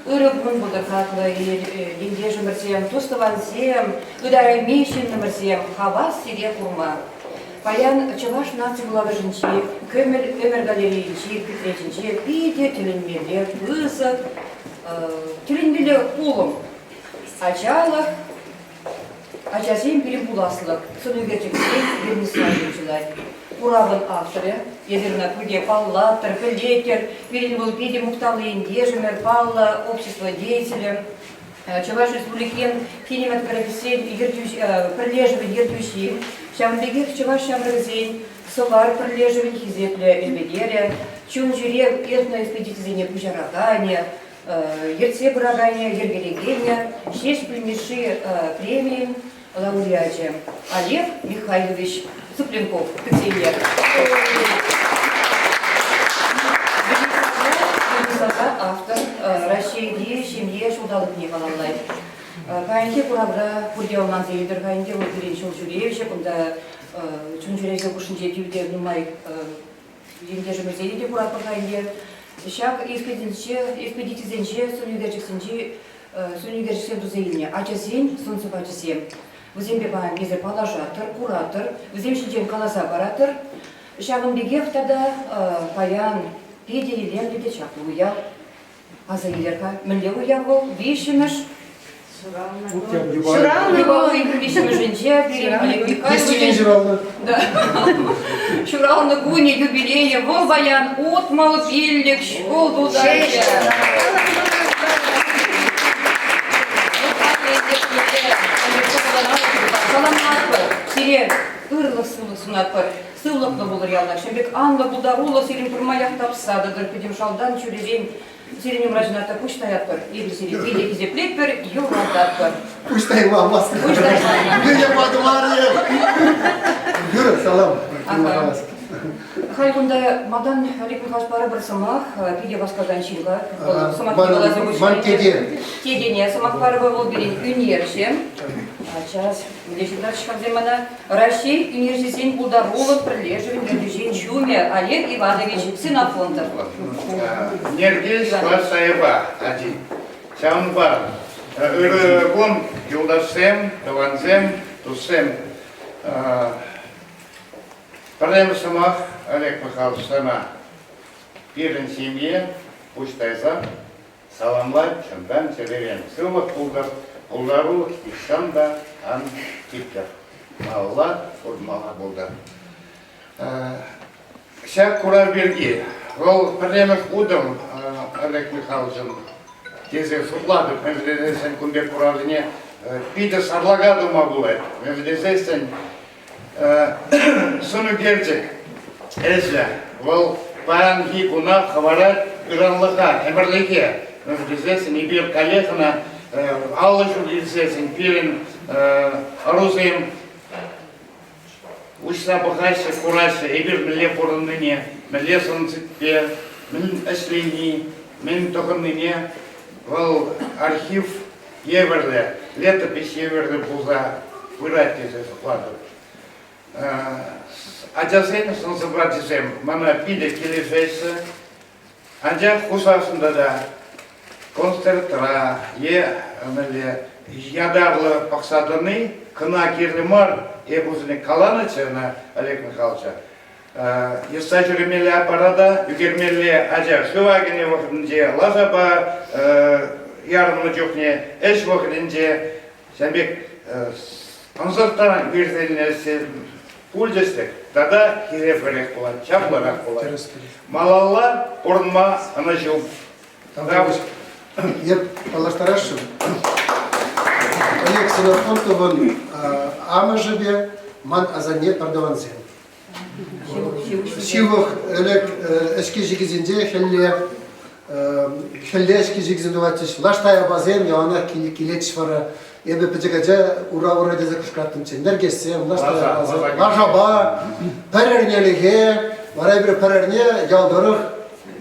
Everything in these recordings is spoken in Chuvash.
Ырӑ кун пултӑр хаклӑ ентешӗмӗрсем, тус-тӑвансем, ытарайми ҫыннӑмӑрсем, хавас сире курма. Паян Чӑваш наци вулавӑшӗнчи Кӗмӗл ӗмӗр галерейинчи кӗтретӗнче питӗ тӗлӗнмелле пысӑк, тӗлӗнмелле пулӑм. Ачалӑх, ачасен пирӗн пуласлӑх сӑнӳкерчӗксен вернисажӗ уҫӑлать. Куравӑн авторӗ, эсир ӑна пурте паллатӑр, пӗлетӗр, пирӗн вӑл питӗ мухтавлӑ ентешӗмӗр, паллӑ общество деятелӗ, Чӑваш Республикин кинематографистсен пӗрлешӗвӗн ертӳҫи, ҫавӑн пекех чӑваш ҫамрӑкӗсен Сӑвар пӗрлешӗвӗн хисеплӗ элпетерӗ, чун-чӗре этноэкспедицисене пуҫараканӗ, ертсе пыраканӗ, йӗркелекенӗ, Ҫеҫпӗл Мишши премийӗн лауреачӗ Олег Михайлович Цыпленков кӗтсе илер. Автор Раҫҫейри ҫемье ҫулталӑкне халаллать. Паянхи куравра пурте ӑнланса илтӗр-ха ӗнтӗ, вӑл пирӗн ҫул ҫӳревҫӗ, кунта чун ҫӳревҫӗ хушшинче тивте нумай ентешӗмӗрсене те куратпӑр-ха ӗнтӗ. Ҫак экспедицисенче сӑнӳкерчӗксенчи сӑнӳкерчӗксем туса илнӗ ачасен сӑн-сӑпачӗсем. Вӗсемпе паян эсир паллашатӑр, куратӑр, вӗсем ҫинчен каласа паратӑр. Ҫавӑн пекех тата паян питӗ илемлӗ те чаплӑ уяв. Аса илер-ха, мӗнле уяв вӑл? Виҫҫӗмӗш Ҫуралнӑ кун виҫҫӗмӗшӗнче пирӗн Олег Михайлович ҫуралнӑ кунӗ юбилейӗ вӑл паян 65 ҫул тултарчӗ. Саламлатпӑр, сире ырлӑх-сывлӑх сунатпӑр. Сывлӑхлӑ пулӑр яланах. Ҫын пек анлӑ пултаруллӑ сирӗн пӗрмаях тапса тӑтӑр, пӗтӗм шалтан чӳререн Сирӗн умра чӑнах та пуҫ таятпӑр. Эпир сире питӗ хисеплетпӗр, юрататпӑр. Пуҫ таймалла. Пуҫ таймалла. Юрия Патварьев. Юра, салам. Халь кунта малтан Олег Михайлович парӑпӑр сӑмах, питӗ васкакан ҫын-ха. Вӑл сӑмах каласа Ман тете. Тетене сӑмах парӑпӑр, вӑл пирӗн ӳнерҫӗ. Час мӗнле ҫыртаҫҫӗ-ха мана? Раҫҫей ӳнерҫисен пултарулӑх пӗрлешӗвӗн ертӳҫин ҫумӗ Олег Иванович Ксенофонтов. Неркес Лашаева ачи. Ҫавӑнпа ырӑ кун, юлташсем, тӑвансем, туссем. Пӗрремӗш сӑмах Олег Михайлович сана. Пирӗн ҫемье пуҫ тайса Саламлать чунтан чӗререн. Сывлӑх пултӑр, пултарулӑх нихҫан та ан типтӗр. Малалла пурӑнмалла пултӑр. Ҫак курав пирки вӑл пӗрремӗш утӑм Олег Михайловичӑн тесе шутлатӑп. Мӗншӗн тесен кун пек куравсене питӗ сарлака тума пулать. Мӗншӗн тесессӗн Сӑн ӳкерчӗк ӗҫӗ вӑл паянхи куна хӑварать ыранлӑха, ӗмӗрлӗхе. Мӗншӗн тесессӗн эпир каллех ӑна 50 ҫул иртсессӗн пирӗн ӑрусем уҫса пӑхаҫҫӗ, кураҫҫӗ эпир мӗнле пурӑннине, мӗнле сӑн-сиппе, мӗн ӗҫлени, мӗн тӑхӑннине. Вӑл архив евӗрлӗ, летопись евӗрлӗ пулса пырать тесе шутлатӑп. Ачасен сӑн-сӑпачӗсем мана питӗ килӗшеҫҫӗ. Анчах хушасшӑн тата концертра е мӗнле ятарлӑ пӑхса тӑни кӑна кирлӗ мар. Эп вӗсене каланӑччӗ ӑна Олег Михайловича. Йӑтса ҫӳремелле аппарата ӳкермелле ача шыва кӗнӗ вӑхӑтӗнче лашапа ярӑннӑ чухне ӗҫ вӑхӑтӗнче ҫавӑн пек ӑнсӑртран ӳкерсе пулчӗҫ-тӗк тата хисеплӗрех пулать, чаплӑрах пулать. Малалла пурӑнма ӑнӑҫу. Эп паллаштарасшӑн. Олег Ксенофонтовӑн амӑшӗпе ман асанне пӗртӑвансем. Ҫывӑх ӗлӗк ӗҫкӗ-ҫикӗсенче хӗлле хӗлле ӗҫкӗ-ҫикӗсем тӑватчӗҫ. Лаш Таяпасем яланах килетчӗҫ вара. Эпӗ пӗчӗк ача ура-ура тесе кӑшкӑраттӑмччӗ. Нӗркеҫсем, Лаш Таяпасем, лашапа пӗр эрнелӗхе, вара эпир пӗр эрне ял тӑрӑх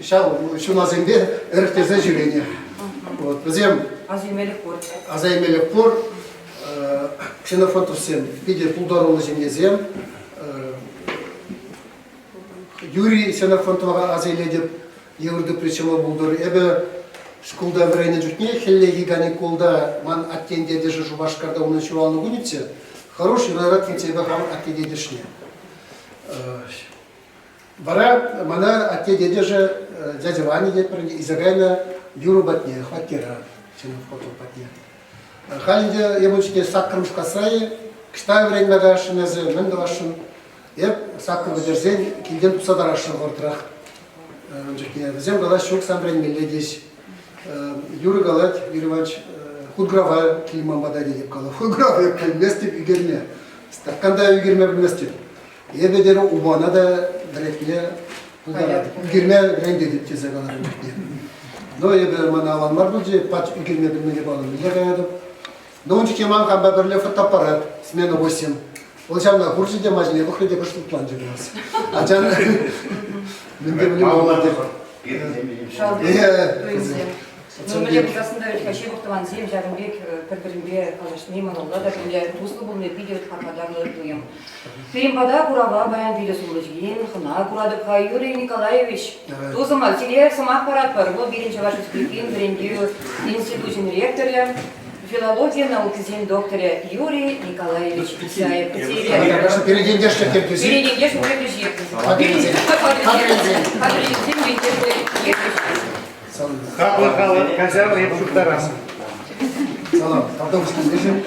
ҫав ҫунасемпе ӗрӗхтерсе ҫӳренӗ. Вот, вӗсем Аса илмелӗх пур. Аса илмелӗх пур. Ксенофонтовсем питӗ пултаруллӑ ҫемьесем. Юрий Ксенофонтова аса илетӗп, йывӑр тӑпри ҫӑмӑл пултӑр. Эпӗ Шкулта вӗреннӗ чухне хӗллехи каникулта ман аттен тетӗшӗ Шупашкарта унӑн ҫуралнӑ кунӗччӗ. Хӑруш юратнӑччӗ эпӗ хам атте тетӗшне. Вара мана атте тетӗшӗ дядя Ваня тетпӗр ӗнтӗ, илсе кайнӑ Юра патне, хваттера, Чиновков патне. Халь ӗнтӗ эп ун чухне саккӑрмӗш класра-и, кӑҫта вӗренме каясшӑн эсӗ, мӗн тӑвасшӑн? Эп саккӑр пӗтерсен килтен тухса тарасшӑн хӑвӑртрах. Ун чухне вӗсем калаҫ, ҫук, сан вӗренмелле теҫ. Юрӑ калать, Юрий Иванович, худграфа кил ман пата тетӗп кала. Худграф эп пӗлместӗп ӳкерме. Стакан та ӳкерме пӗлместӗп. Эпӗ терӗ упана та вӗрентме пултаратӑп. Ӳкерме вӗрентетӗп тесе каларӗ ун чухне. Но эпӗ мана аван мар пулчӗ, пач ӳкерме пӗлмелле паллӑ мӗнле каятӑп. Но ун чухне ман хампа пӗрле фотоаппарат, смена 8. Вӑл ҫавна курчӗ те машине пӑхрӗ те кӑшт лӑпланчӗ пулас. Ачан мӗн те пулин пулма Туйӑмсем. Ну, мӗнле пулсассӑн та вӗт-ха ҫывӑх тӑвансем ҫакӑн пек пӗр-пӗринпе калаҫни малалла та пӗрле туслӑ пулни питӗ пархатарлӑ туйӑм. Пирӗн пата курава паян питӗ сумлӑ ҫын, хӑна куратӑп-ха Юрий Николаевич. Тусӑмӑр, сире сӑмах паратпӑр. Вӑл пирӗн Чӑваш Республикин вӗрентӳ институчӗн ректорӗ, филологи наукисен докторӗ Юрий Николаевич Исаев. Пирӗн ентешлӗх ертӳҫи. Пирӗн ентешлӗх ертӳҫи. Патӑрьелсен ентешлӗх ертӳҫи. Хаклӑ халӑх, каҫарӑр, эп шуттарас. Салам. Автобус килнӗшӗн.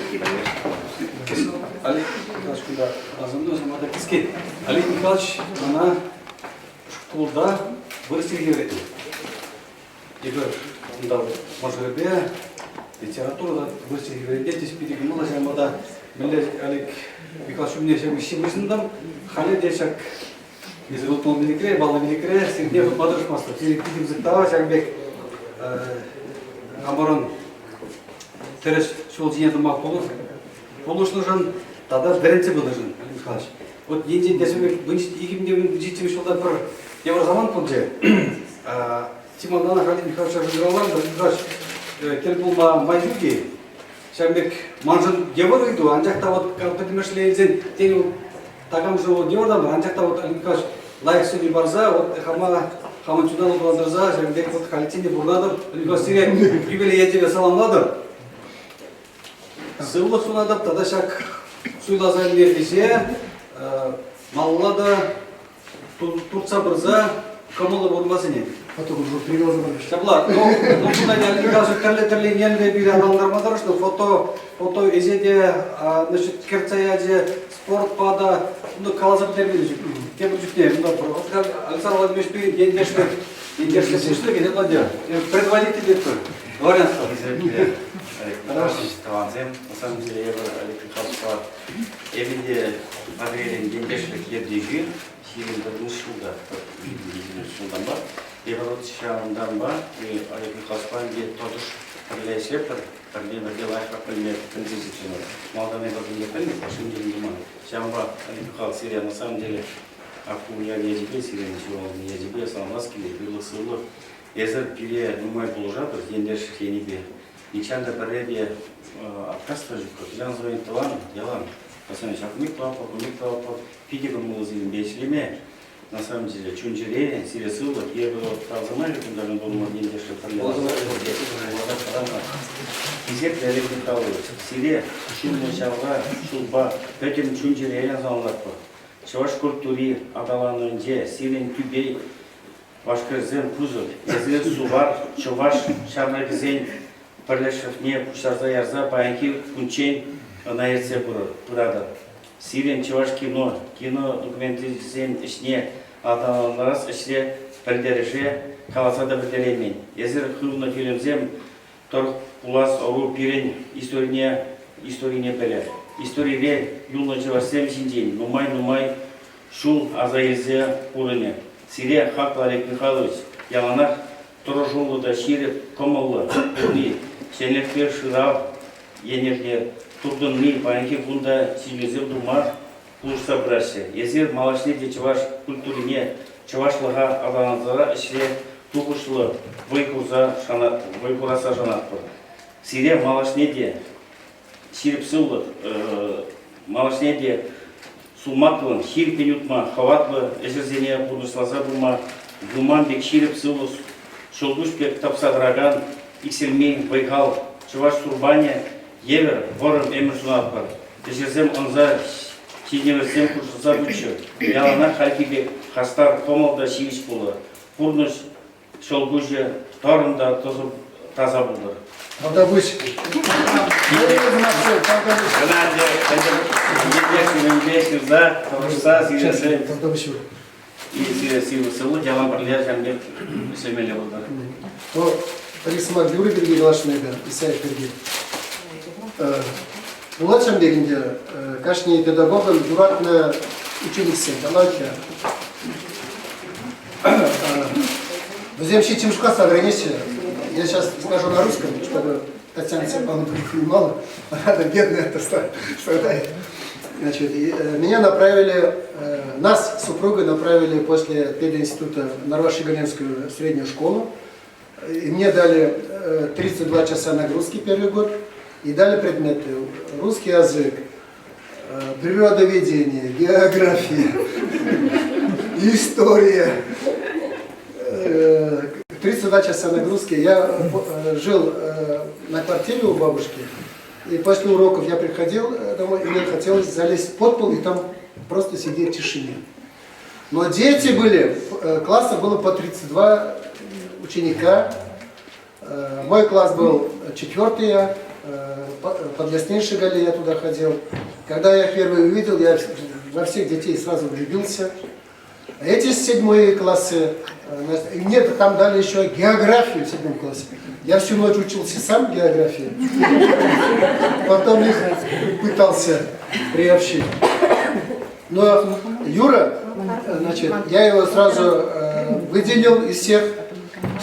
Олег Николаевич кунта асӑннӑ сӑмаха кӗскен. Олег Николаевич мана шкулта вырӑс чӗлхи вӗрентнӗ. Эпир унта мӑшӑрӗпе литература та вырӑс чӗлхи вӗрентетчӗҫ, питӗ кӑмӑллӑ ҫавӑнпа та мӗнле Олег Николаевич ҫумне ҫыпӑҫӑнтӑм. Халӗ те ҫак Эсир 65-ре, 55-ре сирне хутма тӑрӑшмастӑп. Сире питӗ пысӑк тава ҫакӑн пек хамӑрӑн тӗрӗс ҫул ҫине тӑма пулӑшнӑшӑн тата вӗрентсе пынӑшӑн, Олег Михайлович. Вот енчен те икӗ ҫулта пӗр йывӑр самант пулчӗ. Чи малтанах Олег Михайловича шӑнкӑравларӑм, Олег Михайлович, тӗл пулма май ҫук-и? Ҫавӑн пек маншӑн йывӑр ыйту, анчах та вот пӗтӗмӗшле илсен, тен, такамшӑн вӑл йывӑр та мар, анчах та вот Олег Николаевич лайӑх сӗнӳ парса, вот хама хамӑн чуна лӑплантарса, ҫавӑн пек вот халиччен те пурӑнатӑп. Олег Николаевич, сире юбилей ячӗпе саламлатӑп. Сывлӑх сунатӑп тата ҫак суйласа илнӗ ӗҫе малалла та туртса пырса кӑмӑллӑ пурӑнма сӗнет. Фото уже привел Ҫапла, ну, ну кунта ялӗ тӗрлӗ-тӗрлӗ енлӗ пире аталантарма тӑрӑшнӑ. Фото, фото ӗҫе те, значит, кӗртсе ячӗ, спортпа та, ну, каласа пӗтермелле ҫук. Тепӗр чухне, ну, Александр Владимировичпе ентешлӗх, ентешлӗх пуҫлӑхӗ, Владимир, предводитель тетпӗр, дворянство. Тӑвансем, на самом деле, эпӗ Олег Михайловичпа эпӗ те Патӑрьелӗн ентешлӗх ертӳҫи, 21 ҫулта, ҫултанпа. Эпӗ вот ҫавӑнтанпа Олег Михайловичпа ӗнтӗ тӑтӑш пӗрле ӗҫлетпӗр, пӗрле пӗрле лайӑхрах пӗлме пӗлсе ҫитрӗмӗр. Малтан эпӗ пӗрле пӗлнӗ, ҫӗнтерӳ туман. Ҫавӑнпа Олег Михайлович сире на самом деле ку уяв ячӗпе, сирӗн ҫуралнӑ ячӗпе саламлас килет, ырлӑх-сывлӑх. Эсӗр пире нумай пулӑшатӑр ентеш енӗпе. Нихҫан та пӗрре те отказ та ҫук. Хӑҫан звонит тӑван, ялан. Пацаны, ҫак мик тӑватпӑр, ку мик тӑватпӑр. Питӗ кӑмӑллӑ сирӗнпе ӗҫлеме. На самом деле, чун-чӗре, сире сывлӑх. Эпӗ вот тавсӑмай кунта пулма ентешлӗх пӗрле Хисеплӗ Олег Михайлович, сире ҫумлӑ ҫавра ҫулпа пӗтӗм чун-чӗререн саламлатпӑр. Чӑваш культури аталанӑвӗнче сирӗн тӳпе Башкирсем пысӑк, эсир сувар чӑваш ҫамрӑкӗсен пӗрлешӗвне пуҫтарса ярса паянхи кунччен ӑна ертсе пыратӑр. Сирӗн чӑваш кино, кино докуменчӗсен ӗҫне аталантарас ӗҫре пӗлтерӗше каласа та пӗтереймен. Эсир хывнӑ фильмсем тӑрӑх пулас ӑру пирӗн историне историне пӗлӗ. Историре юлнӑ чӑвашсем ҫинчен нумай-нумай ҫул аса илсе пурӑнӗ. Сире, хаклӑ Олег Михайлович, яланах тӑрӑшуллӑ та ҫирӗп кӑмӑллӑ пулни, ҫӗнӗлӗхпе шырав енӗшне туртӑнни паянхи кун та ҫитӗнӳсем тума пулӑшса пыраҫҫӗ. Эсир малашне те чӑваш культурине, чӑвашлӑха аталантарас ӗҫре тухӑҫлӑ вӑй хурса вӑй хурасса шанатпӑр. Сире малашне те ҫирӗп сывлӑх, малашне те сулмаклӑн, ҫирӗппӗн утма, хӑватлӑ ӗҫӗрсене пурнӑҫласа пыма, юман пек ҫирӗп сывлӑх, ҫӑлкуҫ пек тапса тӑракан. иксӗлми вӑй-хал, чӑваш сурпанӗ евӗр вӑрӑм ӗмӗр сунатпӑр. Ӗҫӗрсем ӑнса, ҫитӗнӗвӗрсем хутшӑнса пыччӑр. Яланах хальхи пек хастар кӑмӑл та ҫивӗч пулӑр. Пурнӑҫ ҫӑлкуҫӗ тарӑн та таса пултӑр. Тавтапуҫ. Ӗнтӗ ҫырса, тӑрӑшса сирӗншӗн сире сывлӑх ялан пӗрле ҫавӑн пек ӗҫлемелле пултӑр. То пӗр сӑмах Юрий пирки каласшӑн эпӗ, Исаев пирки. Пулать ҫавӑн пек ӗнтӗ, кашни педагогӑн юратнӑ учениксем, талантлӑ. Вӗсем ҫиччӗмӗш класра вӗренеҫҫӗ. Я сейчас скажу на русском, чтобы Татьяна Степановна не понимала. Она бедная это страдает. Значит, меня направили, нас с супругой направили после пединститута в Нарвашигаленскую среднюю школу. И мне дали 32 часа нагрузки первый год и дали предметы русский язык, природоведение, география, история. 32 часа нагрузки. Я жил на квартире у бабушки, и после уроков я приходил домой, и мне хотелось залезть под пол и там просто сидеть в тишине. Но дети были, класса было по 32 ученика. Мой класс был четвертый, под Яснейшей Гале я туда ходил. Когда я впервые увидел, я во всех детей сразу влюбился. Эти седьмые классы, мне там дали еще географию в седьмом классе. Я всю ночь учился сам географии, потом их пытался приобщить. Но Юра, значит, я его сразу выделил из всех.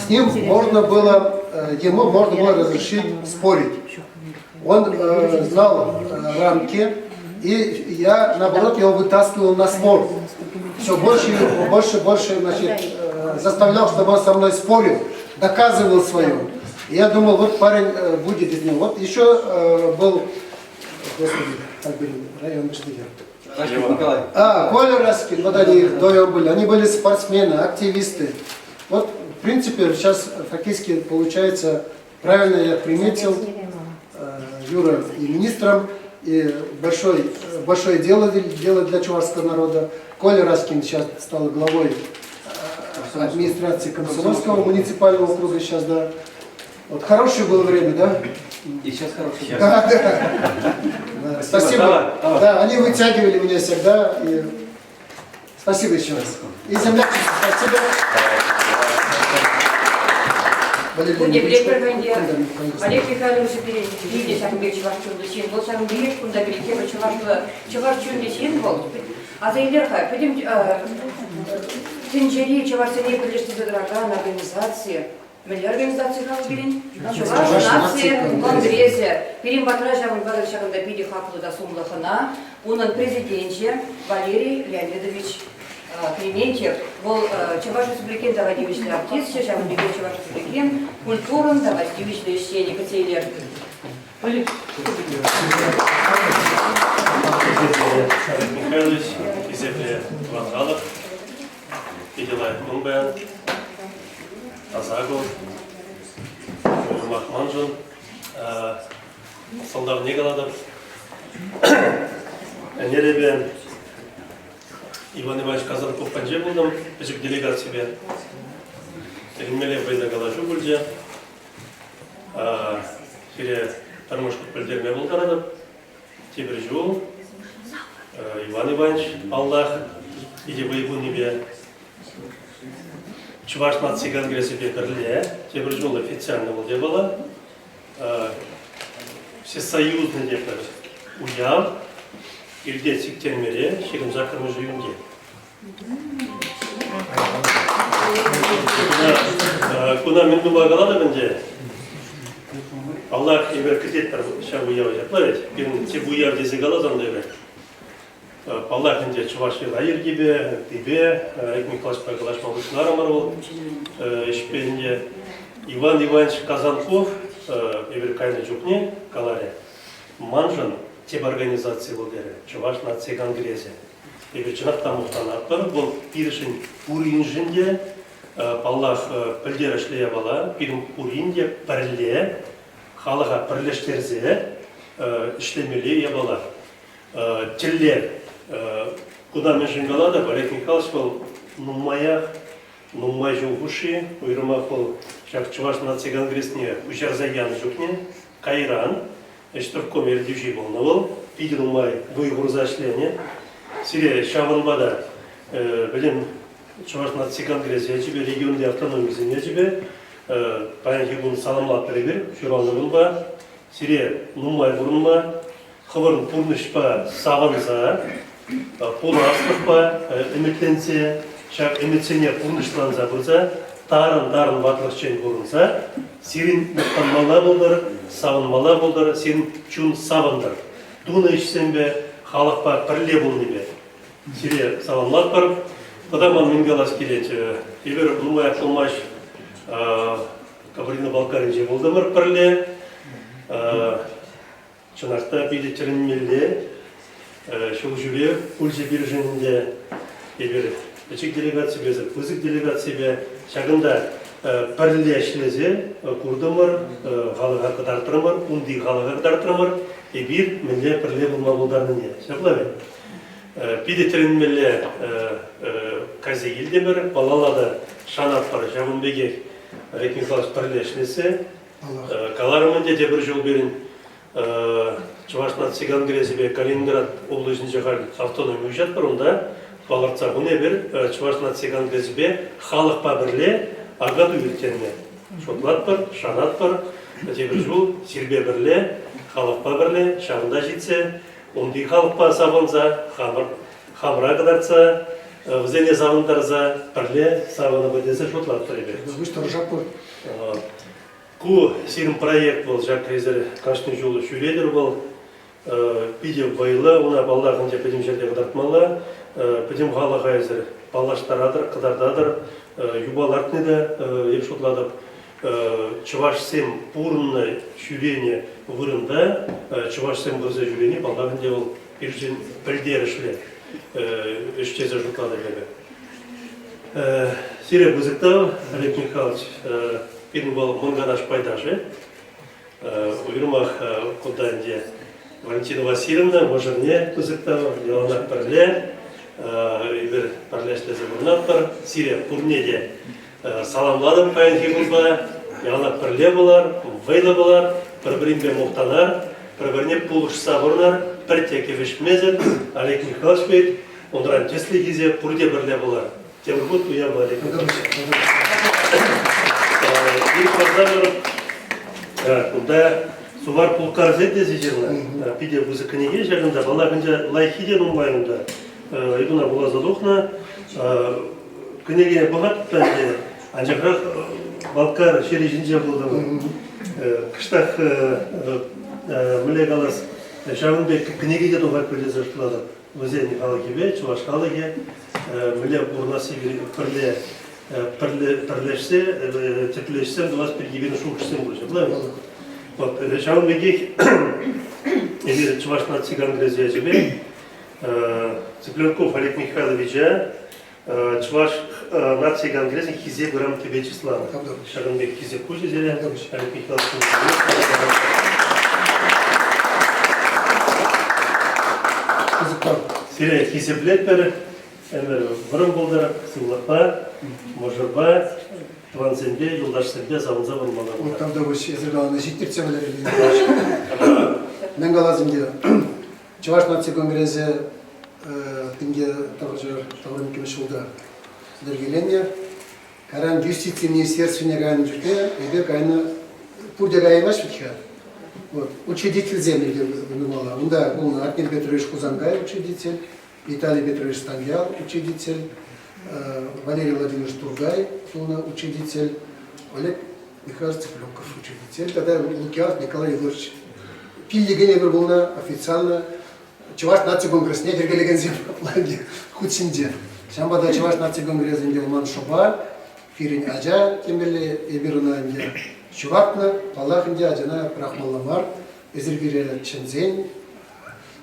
С ним можно было, ему можно было разрешить спорить. Он знал рамки, и я, наоборот, его вытаскивал на спор. Все больше, больше, больше, значит, заставлял, чтобы он со мной спорил, доказывал свое. И я думал, вот парень будет из него. Вот еще был, господи, как были, район Николай. А, Коля Раскин, вот они вдвоем были. Они были спортсмены, активисты. Вот, в принципе, сейчас фактически получается, правильно я приметил, Юра и министром, и большой, большое дело делает для чувашского народа. Коля Раскин сейчас стал главой администрации Комсомольского муниципального округа сейчас, да. Вот хорошее было время, да? И сейчас хорошее. Да, да. Да, спасибо. Давай, давай. Да, они вытягивали меня всегда. И спасибо еще раз. И землячество, спасибо. Валерий Пурте Леонидович, пӗлетпӗр ӗнтӗ. кунта Олег Михайлович пире килте ҫакӑн пек чӑваш чунлӑ ҫын вӑл, ҫакӑн пекех кунта пире тепӗр чӑвашлӑ чӑваш чунлӑ ҫын вӑл. Аса илер-ха, пӗтӗм тӗнчери чӑвашсене пӗрлештерсе тӑракан организаци Мӗнле организаци-ха вӑл пирӗн? Чӑваш наци конгресӗ. Пирӗн патра ҫавӑнпа та ҫакӑнта питӗ хаклӑ та сумлӑ хӑна. Унӑн президенчӗ Валерий Леонидович Клементьев. Вӑл Чӑваш Республикин тава тивӗҫлӗ артисчӗ, ҫавӑн пекех Чӑваш Республикин культурӑн тава тивӗҫлӗ ӗҫченӗ кӗтсе илер. Михайлович, хисеплӗ тӑван халӑх, питӗ лайӑх кун паян. Таса кун. Уйрӑмах маншӑн. Сӑлтавне калатӑп. Ӗнер эпӗ Иван Иванович Казанков патӗнче пултӑм, пӗчӗк делегаципе. Тӗлӗнмелле вӑйлӑ калаҫу пулчӗ. Сире пӗрмӗш хут пӗлтерме пултаратӑп. Тепӗр ҫул Иван Иванович, паллах, питӗ вӑй хунипе Чӑваш наци конгресӗпе пӗрле тепӗр ҫул официально вӑл япала всесоюзный тепӗр уяв иртет Сиктермере 28 июньте. Куна мӗн тума калатӑп ӗнтӗ? Паллах, эпир кӗтетпӗр ҫав уява ҫапла вӗт. Пирӗн тӗп уяв тесе каласан та эпир. Паллах ӗнтӗ, чӑваш йӑла-йӗркипе, ыттипе Олег Николаевичпа калаҫма пуҫларӑмӑр вӑл ӗҫпе ӗнтӗ. Иван Иванович Казанков эпир кайнӑ чухне каларӗ, маншӑн тӗп организаци вӑл терӗ, Чӑваш наци конгресӗ. Эпир чӑнах та мухтанатпӑр, вӑл пирӗншӗн пуриншӗн те. Паллах, пӗлтерӗшлӗ япала. Пирӗн пурин те пӗрле, халӑха пӗрлештерсе ӗҫлемелли япала. Тӗллев. Куна мӗншӗн калатӑп, Олег Михайлович вӑл нумаях, нумай ҫул хушши, уйрӑмах вӑл ҫак Чӑваш наци конгресне пуҫарса янӑ чухне, кайран ӗҫтӑвком ертӳҫи пулнӑ вӑл, питӗ нумай вӑй хурса ӗҫленӗ. Сире ҫавӑнпа та пӗтӗм Чӑваш наци конгресӗ ячӗпе, регионти автономисен ячӗпе паянхи кун саламлатпӑр эпир ҫуралнӑ кунпа. Сире нумай пурӑнма, хӑвӑрӑн пурнӑҫпа савӑнса, пуласлӑхпа ӗмӗтленсе, ҫак ӗмӗтсене пурнӑҫланса пырса, тарӑн-тарӑн ватлӑхчен пурӑнса, сирӗн мухтанмалла пултӑр, савӑнмалла пултӑр, сирӗн чун савӑнтӑр. Тунӑ ӗҫсемпе, халӑхпа пӗрле пулнипе. Сире саламлатпӑр. Тата ман мӗн калас килет, эпир нумаях пулмасть Кабардино-Балкаринче пултӑмӑр пӗрле. Чӑнах та питӗ тӗлӗнмелле ҫул ҫӳрев пулчӗ пирӗншӗн ӗнтӗ. Эпир пӗчӗк делегаципе, пысӑк делегаципе ҫакӑнта пӗрле ӗҫлесе куртӑмӑр, халӑха кӑтартрӑмӑр, унти халӑха кӑтартрӑмӑр, эпир мӗнле пӗрле пулма пултарнине. Ҫапла вӗт? Питӗ тӗлӗнмелле кайса килтӗмӗр, малалла та шанатпӑр. Ҫавӑн пекех Олег Михайлович пӗрле ӗҫлесе Каларӑм ӗнтӗ тепӗр ҫул пирӗн Чӑваш наци конгресӗпе Калининград облаҫӗнче халь автономи уҫатпӑр унта. Палӑртса хунӑ эпир Чӑваш наци конгресӗпе халӑхпа пӗрле Акатуй ирттерме шутлатпӑр, шанатпӑр. Тепӗр ҫул сирпе пӗрле, халӑхпа пӗрле ҫавӑнта ҫитсе унти халӑхпа савӑнса, хамӑр хамӑра кӑтартса, вӗсене савӑнтарса пӗрле савӑнӑпӑр тесе шутлатпӑр эпир. Пуҫ тӑрӑшатпӑр. Ку сирӗн проект вӑл ҫак эсир кашни ҫул ҫӳретӗр вӑл. Питӗ вӑйлӑ, уна паллах ӗнтӗ пӗтӗм ҫӗрте кӑтартмалла. Пӗтӗм халӑха эсир паллаштаратӑр, кӑтартатӑр. Юпа лартни те, эп шутлатӑп, чӑвашсем пурӑннӑ, ҫӳренӗ вырӑнта чӑвашсем курса ҫӳрени, паллах ӗнтӗ, вӑл пирӗншӗн пӗлтерӗшлӗ ӗҫ тесе шутлатӑп эпӗ. Сире пысӑк тав, Олег Михайлович. Пирӗн вӑл Мӑн Канаш пайташӗ. Уйрӑмах кунта ӗнтӗ Валентина Васильевна мӑшӑрне пысӑк тав, яланах пӗрле. Эпир пӗрле ӗҫлесе пурӑнатпӑр. Сире пурне те саламлатӑп паянхи кунпа. Яланах пӗрле пулар, вӑйлӑ пулар, пӗр-пӗринпе мухтанар, пӗр-пӗрне пулӑшса пурӑнар, пӗртте кӗвӗҫмесӗр. Олег Михайлович пек унран тӗслӗх илсе пурте пӗрле пулар. Тепӗр хут уява Олег Михайлович. Кунта Сувар пулкарсем тесе ҫырнӑ. Питӗ пысӑк кӗнеке ҫакӑнта. Паллах, ӗнтӗ лайӑххи те нумай унта. Эпӗ вуласа тухнӑ. Кӗнекене пӑхатӑп та ӗнтӗ, анчахрах Балкар ҫӗрӗ ҫинче пултӑм. Кӑштах мӗнле калас, ҫавӑн пек кӗнеке те тухать пуль тесе шутлатӑп. Вӗсен халӑхӗпе чӑваш халӑхӗ мӗнле пурӑнасси пӗрле пӗрлешсе тӗплешсем тӑвас пирки пирӗн шухӑшсем пур ҫапла. Вот ҫавӑн пекех эпир Чӑваш наци конгресӗ ячӗпе Цыпленков Олег Михайловича Чӑваш наци конгресӗн Хисеп грамотипе чысланӑ. Ҫакӑн пек хисеп хучӗ сире, Олег Михайлович. Сире хисеплетпӗр, ӗмӗр вӑрӑм пултӑр, сывлӑхпа, мӑшӑрпа, тӑвансемпе, юлташсемпе савӑнса пурӑнмалла пултӑр. Тавтапуҫ, эсир каланӑ ҫиттерсе вӗлерекен. Мӗн калас ӗнтӗ, Чӑваш наци конгресӗ 1992 ҫулта йӗркеленнӗ. Кайран юстици министерствине кайнӑ чухне эпир кайнӑ, пурте каяймасть вӗт-ха. Вот, учредительсем нумала. Унта пулнӑ Атнер Петрович Хусанкай учредитель, Виталий Петрович Станьял учредитель, Валерий Владимирович Тургай пулнӑ учредитель, Олег Михайлович Цыпленков учредитель тата Лукианов Николай Егорович пиллӗкӗн эпир пулнӑ официально Чӑваш наци конгресне йӗркелекенсем хут ҫинче. Ҫавӑнпа та Чӑваш наци конгресӗ ӗнтӗ ман шӑпа, пирӗн ача темелле, эпир ӑна ӗнтӗ ҫуратнӑ, паллах ӗнтӗ ачана пӑрахмалла мар. Эсир пире чӗнсен,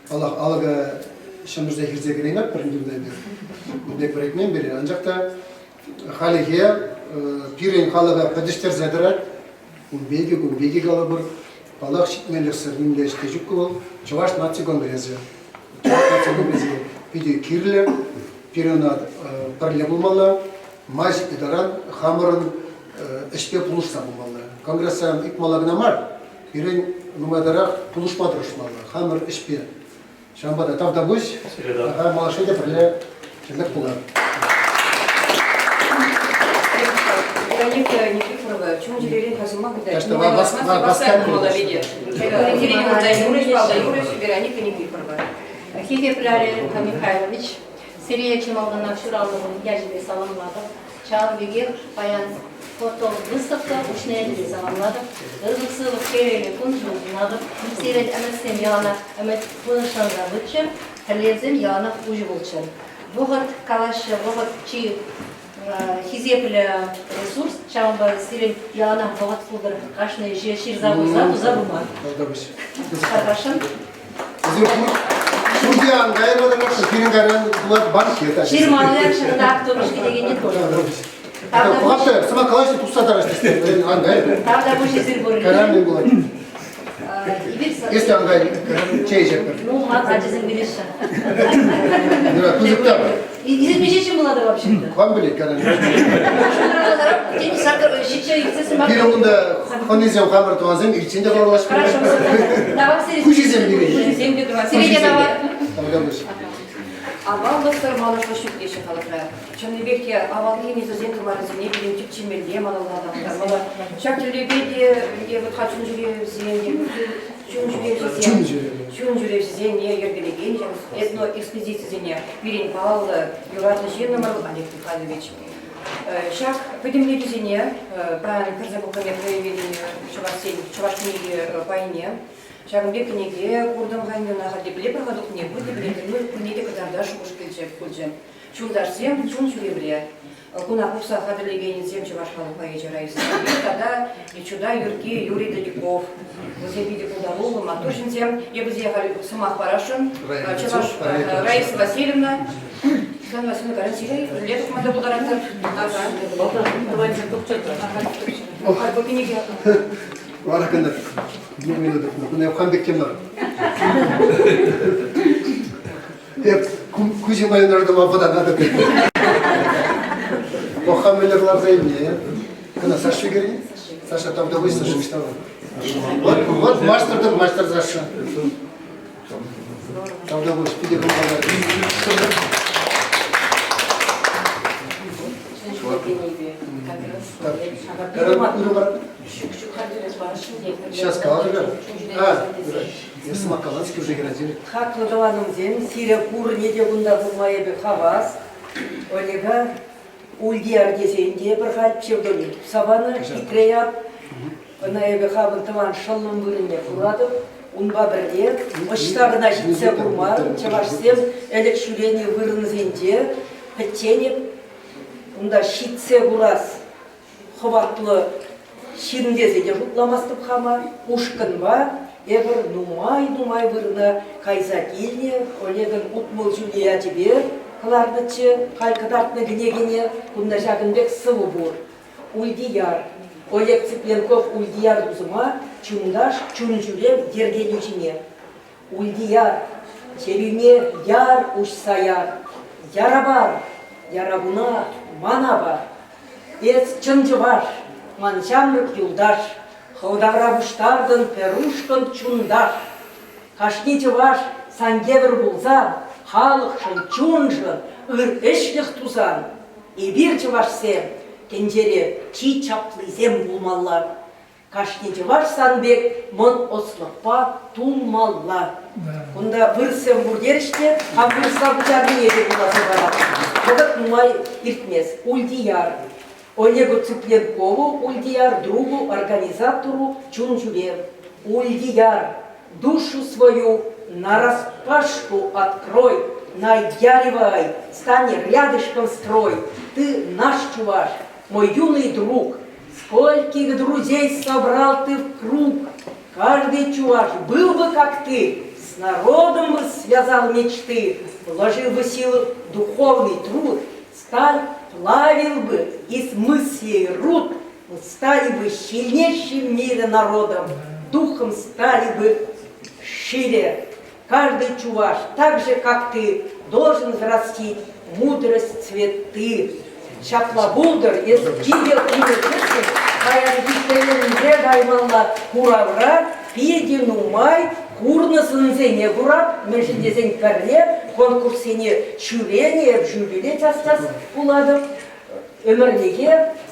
паллах, алӑка ҫӗмӗрсе хирсе кӗреймӗпӗр ӗнтӗ унта эпир. Ун пек вӗрентмен пире, анчах та халӗхе. пирӗн халӑха пӗтӗҫтерсе тӑрать. Ун пекки, кун пекки калӑпӑр. Паллах, ҫитменлӗхсӗр нимле ӗҫ те ҫук вӑл. Чӑваш наци конгресӗ. Чӑваш наци конгресӗ питӗ кирлӗ. Пирӗн ӑна пӗрле пулмалла. Май ҫитнӗ таран хамӑрӑн ӗҫпе пулӑшса пымалла. Конгресран ыйтмалла кӑна мар, пирӗн нумайтарах пулӑшма тӑрӑшмалла хамӑр ӗҫпе. Ҫавӑнпа та тавтапуҫ. Тата малашне те пӗрле тӗрлӗх пулар. Вероника Никифорова чун-чӗререн хасӑма кӑтать. Вероника Никифорова. Хисеплӗ Олег Михайлович, сире чи малтанах ҫуралнӑ кун ячӗпе саламлатӑп. Ҫавӑн пекех паян фотовыставка уҫнӑ ятӗпе саламлатӑп. Ырлӑх-сывлӑх телейлӗ кун-ҫул сунатӑп. Сирӗн ӗмӗтсем яланах ӗмӗт пурнӑҫланса пыччӑр, тӗллевсем яланах уҫӑ пулччӑр. Вӑхӑт калаҫҫӗ, вӑхӑт чи хисеплӗ ресурс, ҫавӑнпа сирӗн яланах вӑхӑт пултӑр кашни ӗҫе ҫырса пырса туса пыма. Тархасшӑн. Пурте ан кайрӑр, пирӗн кайран пулать банкет. Ҫырмалли ҫӑнта автобус кӗтекенне тоже. Пӑхатта, сӑмах калаҫҫӗ, тухса тараҫҫӗ. Ан кай. Тавтапуҫ эсир пур. Кайран мӗн пулать? Если ан кай, чей ӗҫетпӗр. Ну, ман ачасем билеҫҫӗ. Пысӑк та. Миҫе ҫын пулатӑр вообще-то? Кам пӗлет, кайран. Пирӗн унта хӑнисем хамӑр тӑвансем илтсен те паллашмӗ. Хуҫисем пире. Хуҫисем те тӑван. Сире те тавар. Аваллӑхсӑр малашлӑх ҫук теҫҫӗ халӑхра. Чӑннипех те авалхи несӗлсен тымарӗсене пирӗн тӗпчемелле, малалла аталантармалла. Ҫак тӗллевпе те ӗнтӗ вӑт-ха чун-чӗревсен, чун-ҫӳревҫӗсен, чун-ҫӳревҫӗсене йӗркелекен этноэкспедицисене пирӗн паллӑ, юратнӑ ҫыннӑмӑр Олег Михайлович. Ҫак пӗтӗмлетӳсене паян кӗрсе пӑхнине краеведени чӑвашсен чӑваш кӗнеки пайне ҫакӑн пек кӗнеке куртӑм-ха ӗнтӗ ӑна халь тепле пӑхса тухни, пурте пӗлетӗр, ну пурне те кӑтартас шухӑш килчӗ пулчӗ. Ҫулташсем чун ҫӳревре. Куна пухса хатӗрлекенӗсем Чӑваш халӑх поэчӗ Раиса Сарпи тата Чутай Юркки Юрий Дадюков. Вӗсем питӗ пултаруллӑ, маттур ҫынсем. Эпӗ сире халь сӑмах парасшӑн. Чӑваш Раиса Васильевна. Светлана Васильевна, кайран сире пӗрле тухма та пултаратӑр. Халь бу кӗнеке. Вара кӑна не тухнӑ. Куна хам пек те мар. Эп куҫӑма юнашӑма вӑтанатӑп. Пӑхха мӗнле кӑларса илнӗ. Кӑна Саша кӗрет. Саша там да Саша мечтала. Вот, вот мастер да мастер Саша. Там да питӗ кӑмӑллӑ. Сейчас калатӑр. А, Эс Макаланский уже градили. Хаклӑ тӑванӑмсем, сире пурне те кунта курма эпӗ хавас. Олега Ульдияр тесен те пӗр халь псевдоним тупса панӑ, хитре ят. Ӑна эпӗ хамӑн тӑван шӑллӑм вырӑнне хуратӑп. Унпа пӗрле ӑҫта кӑна ҫитсе курмарӑм, чӑвашсем ӗлӗк ҫӳренӗ вырӑнсенче пӗччен эп унта ҫитсе курас хӑватлӑ ҫын тесе те шутламастӑп хама. Ушкӑнпа эпир нумай-нумай вырӑна кайса килнӗ. Олегӑн 60 ҫулӗ ячӗпе кӑларнӑччӗ. Халь кӑтартнӑ кӗнекене кунта ҫакӑн пек сӑвӑ пур. Ульдияр. Олег Цыпленков Ульдияр тусӑма чунташ чун-ҫӳрев йӗркелӳҫине. Ульдияр, чӗрӳне яр уҫса яр, яра пар, ярапуна мана пар. Эс чӑн чӑваш, ман ҫамрӑк юлташ, хӑв тавра пуҫтартӑн пӗр ушкӑн чунташ. Кашни чӑваш сан евӗр пулсан, халӑхшӑн, чуншӑн ыр ӗҫлӗх тусан, эпир, чӑвашсем, тӗнчере чи чаплисем пулмалла. Кашни чӑваш сан пек мӑн ӑслӑхпа тулмалла. Кунта вырӑссем пур терӗҫ те, хам вырӑсла куҫарнине те вуласа парап. Вӑхӑт нумай иртмест. Ульдияр. Олегу Цыпленкову Ульдияр, другу, организатору чун-ҫӳрев. Ульдияр, душу свою нараспашку открой, наяривай, стань рядышком строй. Ты наш чуваш, мой юный друг, Скольких друзей собрал ты в круг, Каждый чуваш был бы, как ты, С народом бы связал мечты, Вложил бы силы духовный труд, Сталь плавил бы из мыслей руд, стали бы сильнейшим в мире народом, духом стали бы шире. Каждый чуваш, так же, как ты, должен взрастить мудрость цветы. Ҫапла пултӑр, эс кивӗ кивӗ паянхи тӗлӗнсе каймалла куравра питӗ нумай курнӑ сӑнсене курап, мӗншӗн тесен пӗрле конкурссене ҫӳренӗ, эп жюрире час-час пулатӑп. Ӗмӗрлӗхе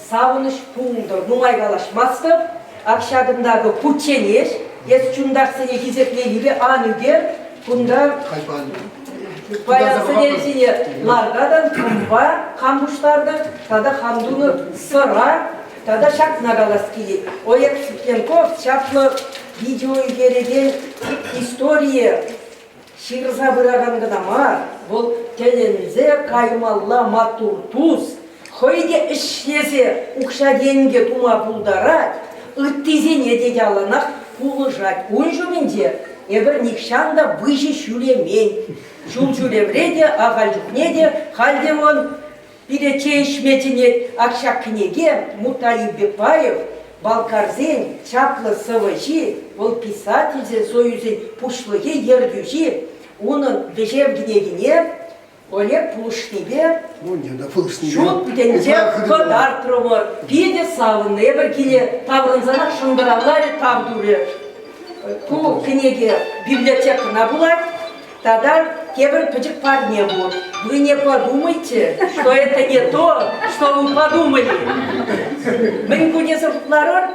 савӑнӑҫ пултӑр. Нумай калаҫмастӑп. Ак ҫакӑнтакӑ кучченеҫ, эс чунташсене хисепленипе ан ӳкер. Кунта паян сӗтел ҫине лартатӑн, кӑмпа хам пуҫтартӑм тата хам тунӑ сӑра. Тата ҫакна калас килет. Олег Сукенков чаплӑ видео ӳкерекен историе ҫырса пыракан кӑна мар, вӑл тӗлӗнсе каймалла маттур тус, хӑй те ӗҫлесе укҫа-тенкӗ тума пултарать, ыттисене те яланах пулӑшать. Ун ҫумӗнче эпир нихҫан та выҫӑ ҫӳремен. Ҫул ҫӳревре те, ахаль чухне те, халь те вӑн Пире чей ӗҫме чӗнет ак ҫак кӗнеке Мутаиб Бекбаев, балкарсен чаплӑ сӑвӑҫи, вӑл писательсен союзӗн пуҫлӑхӗ, ертӳҫи, унӑн вӗҫев кӗнекине Олег пулӑшнипе ҫут тӗнче кӑтартрӑмӑр. Питӗ савӑннӑ. Эпир киле таврӑнсанах шӑнкӑравларӗ, тав турӗ. Ку кӗнеке библиотекӑна пулать. Тата тепӗр пӗчӗк парне пур. Вы не подумайте, что это не то, что вы подумали. Мӗн ку тесе шутларӑр?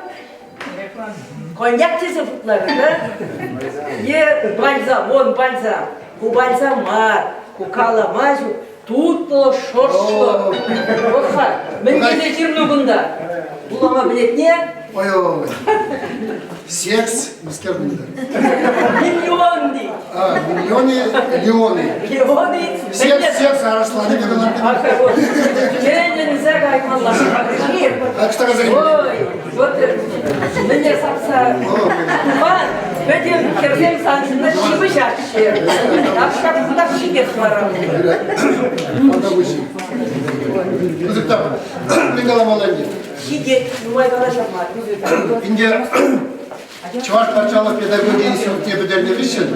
Коньяк тесе шутларӑр, да? Е бальзам, вон бальзам. Ку бальзам мар, ку калама ҫук. Тутлӑ, шӑршлӑ. Пӑх-ха, мӗн тесе ҫырнӑ кунта? Вулама пӗлетне? Ой-ой. Секс, мӗскер кунта? Миллион тет. А, миллионы, леоны. Леоны. Секс, секс, арӑсланӗ те Тӗлӗнсе каймалла. Так что Ой, вот мӗне сапса туман, пӗтӗм хӗрсем сан ҫумна ҫыпӑҫаҫҫӗ. Так ҫак ҫитех вара. Пысӑк тав. Мӗн каламалла ӗнтӗ? Ҫитет, нумай калаҫар мар. Ӗнтӗ Чӑваш патшалӑх педагогика институтне пӗтернӗ хыҫҫӑн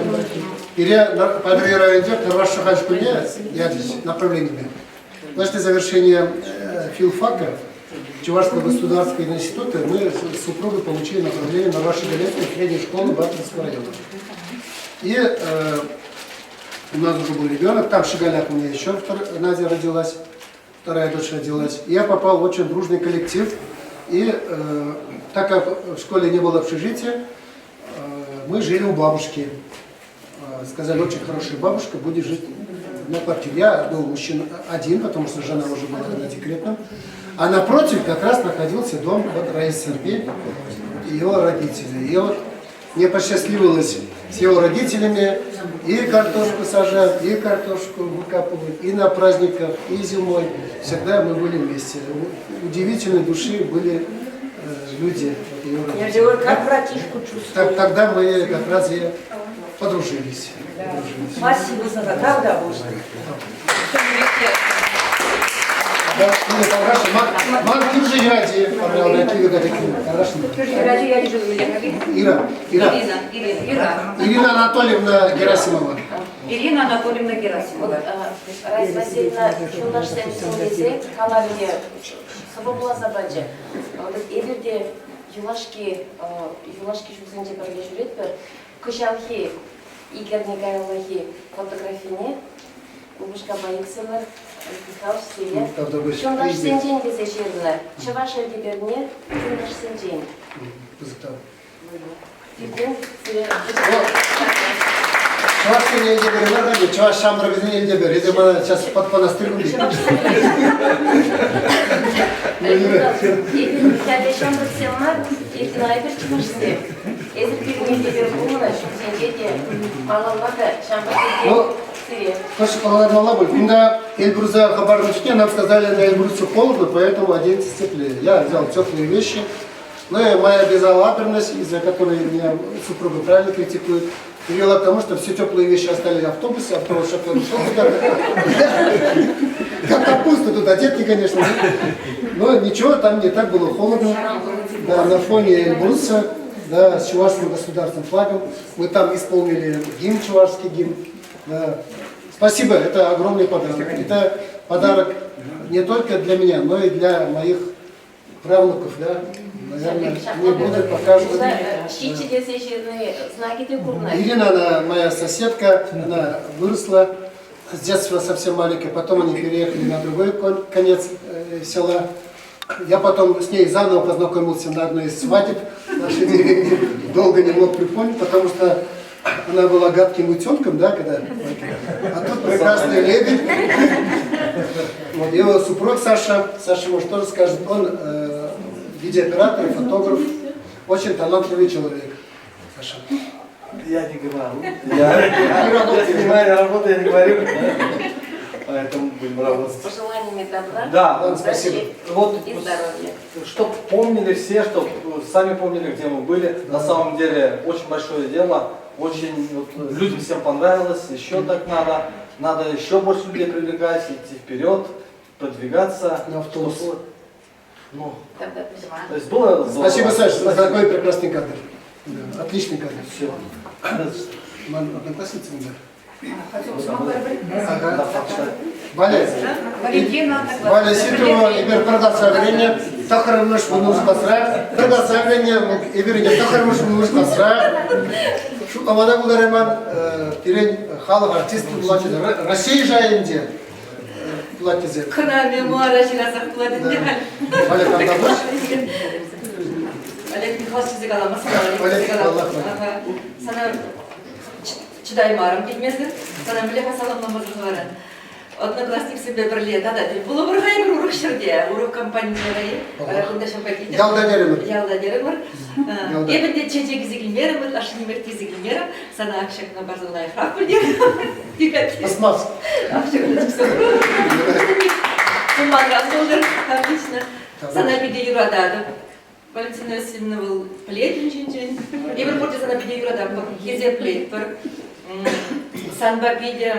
пире Патӑрьел районӗнче Нӑрваш Шӑхаль шкулне ячӗҫ направленипе. После завершения филфака Чувашского государственного института мы с супругой получили направление на ваши галеты средней школы Батыревского района. И у нас уже был ребенок, там в Шигалях у меня еще Надя родилась, вторая дочь родилась. И я попал в очень дружный коллектив. И так как в школе не было общежития, мы жили у бабушки. Сказали, очень хорошая бабушка, будет жить на квартире. Я был мужчина один, потому что жена уже была на декретном. А напротив как раз находился дом вот Раисы Сергеевны и ее родителей. И вот мне посчастливилось с его родителями и картошку сажать, и картошку выкапывать, и на праздниках, и зимой. Всегда мы были вместе. Удивительной души были люди. Вот ее Я же говорю, как братишку чувствую. Так, тогда мы как раз и подружились. Спасибо за правда, Да, ман кӳршӗ ячӗ, Ира, Ира. Ирина, Ира. Ирина Анатольевна Герасимова. Ирина Анатольевна Герасимова. Раиса Васильевна юлташсем тесе каланине сӑвӑ вуласа пачӗ. Эпир те юлашки юлашки ҫулсенче пӗрле ҫӳретпӗр. Кӑҫалхи икӗ каяллахи фотографине упӑшкапа иксӗмӗр Михайлович сире чӑвашсенчен тесе ҫырнӑ. Чӑваш элтеперне чӑвашсенчен. Пысӑк тав. Тиртен сире Чӑвашсене элтепере мар, чӑваш ҫамрӑкӗсене элтепер. Эсӗ мана сейчас под монастырь купи. Эпир ҫамрӑксем мар, эпир чӑвашсем. Эсир пирӗн элтепер пулнӑ ҫулсенче те малалла та ҫамрӑксем сире. Хӑш ӑнланмалла пуль. Кунта Эльбруса хӑпарнӑ чухне нам сказали, на Эльбрусе холодно, поэтому оденьтесь теплее. Я взял теплые вещи. Ну и моя безалаберность, из-за которой меня супруга правильно критикует. Привела к тому, что все теплые вещи остались в автобусе, автобус шофер ушел куда-то. Как капуста тут одетый, конечно. Но ничего, там не так было холодно. Да, на фоне Эльбруса, да, с чувашским государственным флагом. Мы там исполнили гимн, чувашский гимн. Да. Спасибо, это огромный подарок. Это подарок не только для меня, но и для моих правнуков, да. Наверное, не будут показывать. Ирина, она моя соседка, она выросла с детства совсем маленькая, потом они переехали на другой конец села. Я потом с ней заново познакомился на одной из свадеб нашей деревни. Долго не мог припомнить, потому что она была гадким утенком, да, когда... А тут прекрасный лебедь. Вот, его супруг Саша, Саша, может, тоже скажет, он видеооператор, фотограф, очень талантливый человек. Саша. Я не говорю. Я снимаю работу, я не говорю. Поэтому будем работать. С пожеланиями добра, Да, Ладно, спасибо. Вот, и здоровья. Чтоб помнили все, чтоб сами помнили, где мы были. На самом деле, очень большое дело. Очень вот, людям всем понравилось. Еще так надо. Надо еще больше людей привлекать, идти вперед, продвигаться. На автобус. Ну, Тогда то есть было здорово. Спасибо, Саша, за такой прекрасный кадр. Да, отличный кадр. Все. Одноклассница, да? Да, почитай. Валя, Валентина, Валя Ситова, эпир пӗр касса вӗреннӗ, тӑххӑрмӗш вуннӑмӗш класра, пӗр касса вӗреннӗ, эпир ӗнтӗ тӑххӑрмӗш вуннӑмӗш класра. Шутлама та пултарайман, пирӗн халӑх артистки пулать тесе, Раҫҫей шайӗнче пулать тесе. Кӑна мемуара ҫырасах пулать ӗнтӗ халь. Валя Кантапуҫ. Олег Михайлович тесе каламастӑн, Олег Олег, тесе калам. паллах. Ага. Сана чӑтаймарӑм килмесӗр. Сана мӗнле-ха саламламасӑр хӑваран? Одноклассниксемпе пӗрле тата тӗл пулӑпӑр-ха эпир урӑх ҫӗрте, урӑх компанире. Кунта ҫавпа килтӗм. Ялта терӗмӗр. Ялта терӗмӗр. Ялта. Эпӗ те чечек илсе килмерӗм, ытлашши нимех тесе килмерӗм. Сана ак ҫакна парсан лайӑхрах пуль Космос. Ак ҫакна чиксе Туманран пултӑр, отлично. Сана питӗ юрататӑп. Валентина Васильевна вӑл пӗлет ун ҫинчен. Эпир пурте сана питӗ юрататпӑр, хисеплетпӗр. Санпа питӗ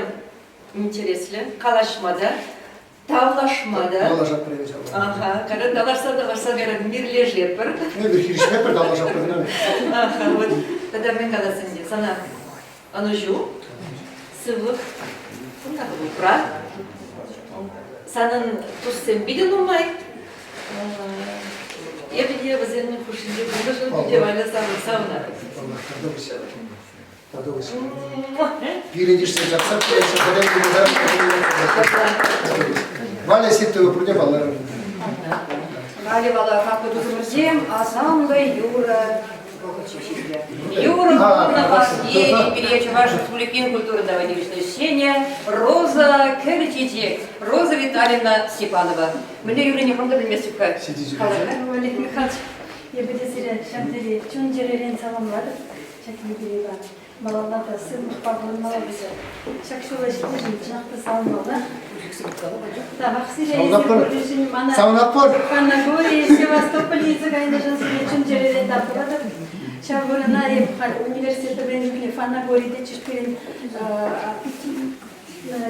интереслӗ калаҫма та, тавлашма та. Тавлашатпӑр эпир ҫапла. Аха, когда тавлашса-тавлашса кайран мирлешетпӗр. Эпир хирӗҫмепӗр, тавлашатпӑр. Аха, вот. Тата мӗн калас ӗнтӗ, сана ӑнӑҫу, сывлӑх, упра. Санӑн туссем питӗ нумай. Эпӗ те вӗсен хушшинче пулнӑшӑн питӗ валя савӑнатӑп. Пирӗн йышсем чакса пыраҫҫӗ, Валя Ситова пурте палларӑм. Валя вала хаклӑ тусӑмӑрсем, асамлӑ юрӑ вӑхӑчӗ ҫитрӗ. Юрӑ пулнӑ парнери пире Чӑваш Республикин культура тава тивӗҫлӗ ӗҫченӗ Роза Кӗр чечек, Роза Витальевна Степанова. Мӗнле юррине хам та пӗлместӗп-ха. Олег Михайлович, эпӗ те сире ҫав тери чун-чӗререн саламлатӑп. Ҫак юбилейпа малалла та сывлӑхпа пурӑнмалла тесе ҫак ҫула ҫитнӗшӗн чӑнах та савӑнмалла. Тавах сире эсир пурришӗн мана Савӑнатпӑр. Панагорий, Севастополь илсе кайнӑшӑн сире чун-чӗререн тав тӑватӑп. Ҫав вырӑна эп халь университета вӗреннӗ чухне Фанагорий тетчӗҫ пирӗн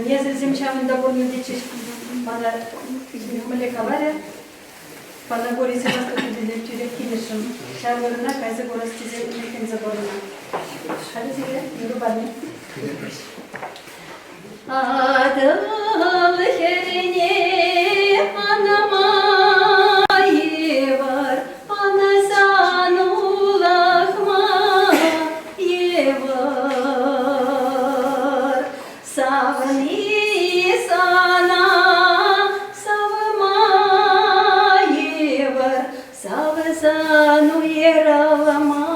несӗлсем ҫавӑнта пурӑннӑ тетчӗҫ. Мана мӗнле каларӗ, Панагорий Севастопольтен тӳрех килӗшрӗм. Ҫав вырӑна кайса курас тесе ӗмӗтленсе пурӑннӑ. Халӗ сире юрӑ парне. Атӑл хӗрне анама йывӑр, ансан улӑхма йывӑр. Савни сана савма йывӑр, савсан уйрӑлма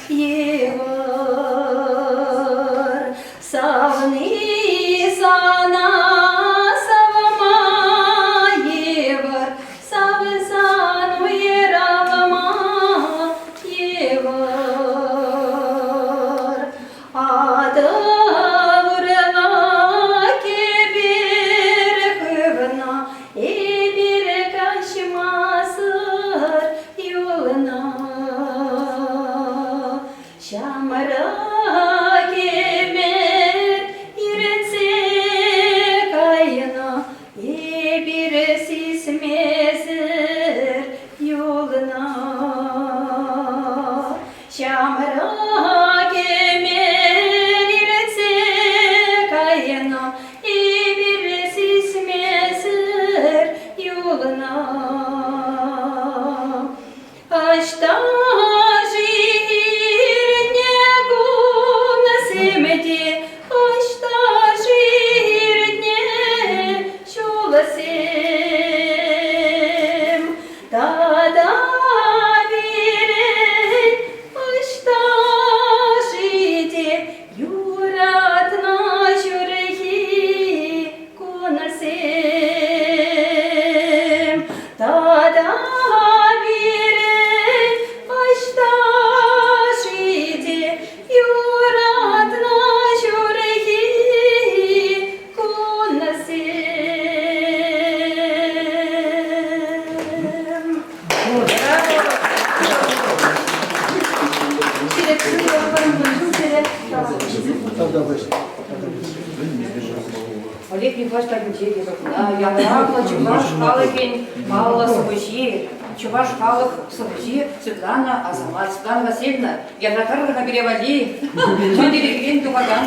йывӑр. Савни сана савма. Ӑҫта-ши иртнӗ кунсем те, ӑҫта-ши иртнӗ ҫулсем? Тата пирӗн ӑҫта-ши те юратнӑ ҫурхи кунсем? Тата пирӗн ӑҫта-ши те юратнӑ ҫурхи кунсем? Олег Николаевич патӗнче те тухнӑ ятарлӑ чӑваш халӑхӗн паллӑ сӑвӑҫи, чӑваш халӑх сӑвӑҫи Светлана Асамат. Светлана Васильевна, ятарлӑ пире валли чун-чӗререн тухакан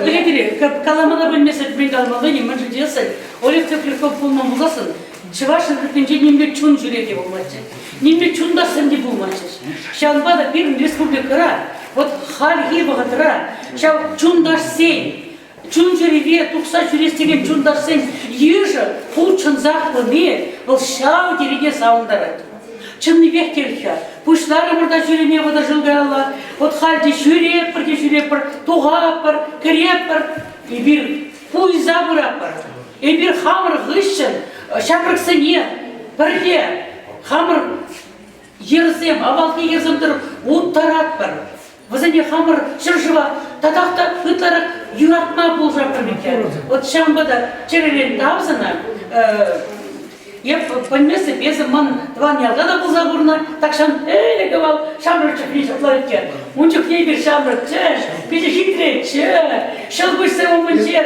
Пӗлетӗр-и, каламана пӗлмесӗр мӗн каламалли, мӗншӗн тесен Олег Цыпляков пулман пулсассӑн Чӑваш Республикинче нимле чун ҫӳрев те пулмастчӗ, нимле чунташсем те пулмастчӗҫ. Ҫавӑнпа та пирӗн республикӑра вот хальхи вӑхӑтра ҫав чунташсен чун-чӗрипе тухса ҫӳрес текен чунташсен йышӗ хутшӑнсах пыни вӑл ҫав тери те савӑнтарать. Чӑннипех те-ха, пуҫларӑмӑр та ҫӳреме вӑтӑр ҫул каялла, вот халь те ҫӳретпӗр те ҫӳретпӗр, тухатпӑр, кӗретпӗр, эпир пуйса пыратпӑр. Эпир хамӑр хыҫҫӑн ҫамрӑксене пӗрле хамӑр йӗрсем, авалхи йӗрсем тӑрӑх уттаратпӑр. Вӗсене хамӑр ҫӗршыва татах та ытларах юратма пулӑшатпӑр пек. Вот ҫавӑнпа та чӗререн тав сана. Эп пӗлместӗп, эсӗ ман тӑван ялта та пулса курнӑ, тахҫан ӗлӗк авал ҫамрӑк чухне ҫапла ӳккӗ. Ун чухне эпир ҫамрӑкчӗ, питӗ хитреччӗ, ҫӑлкуҫсем умӗнче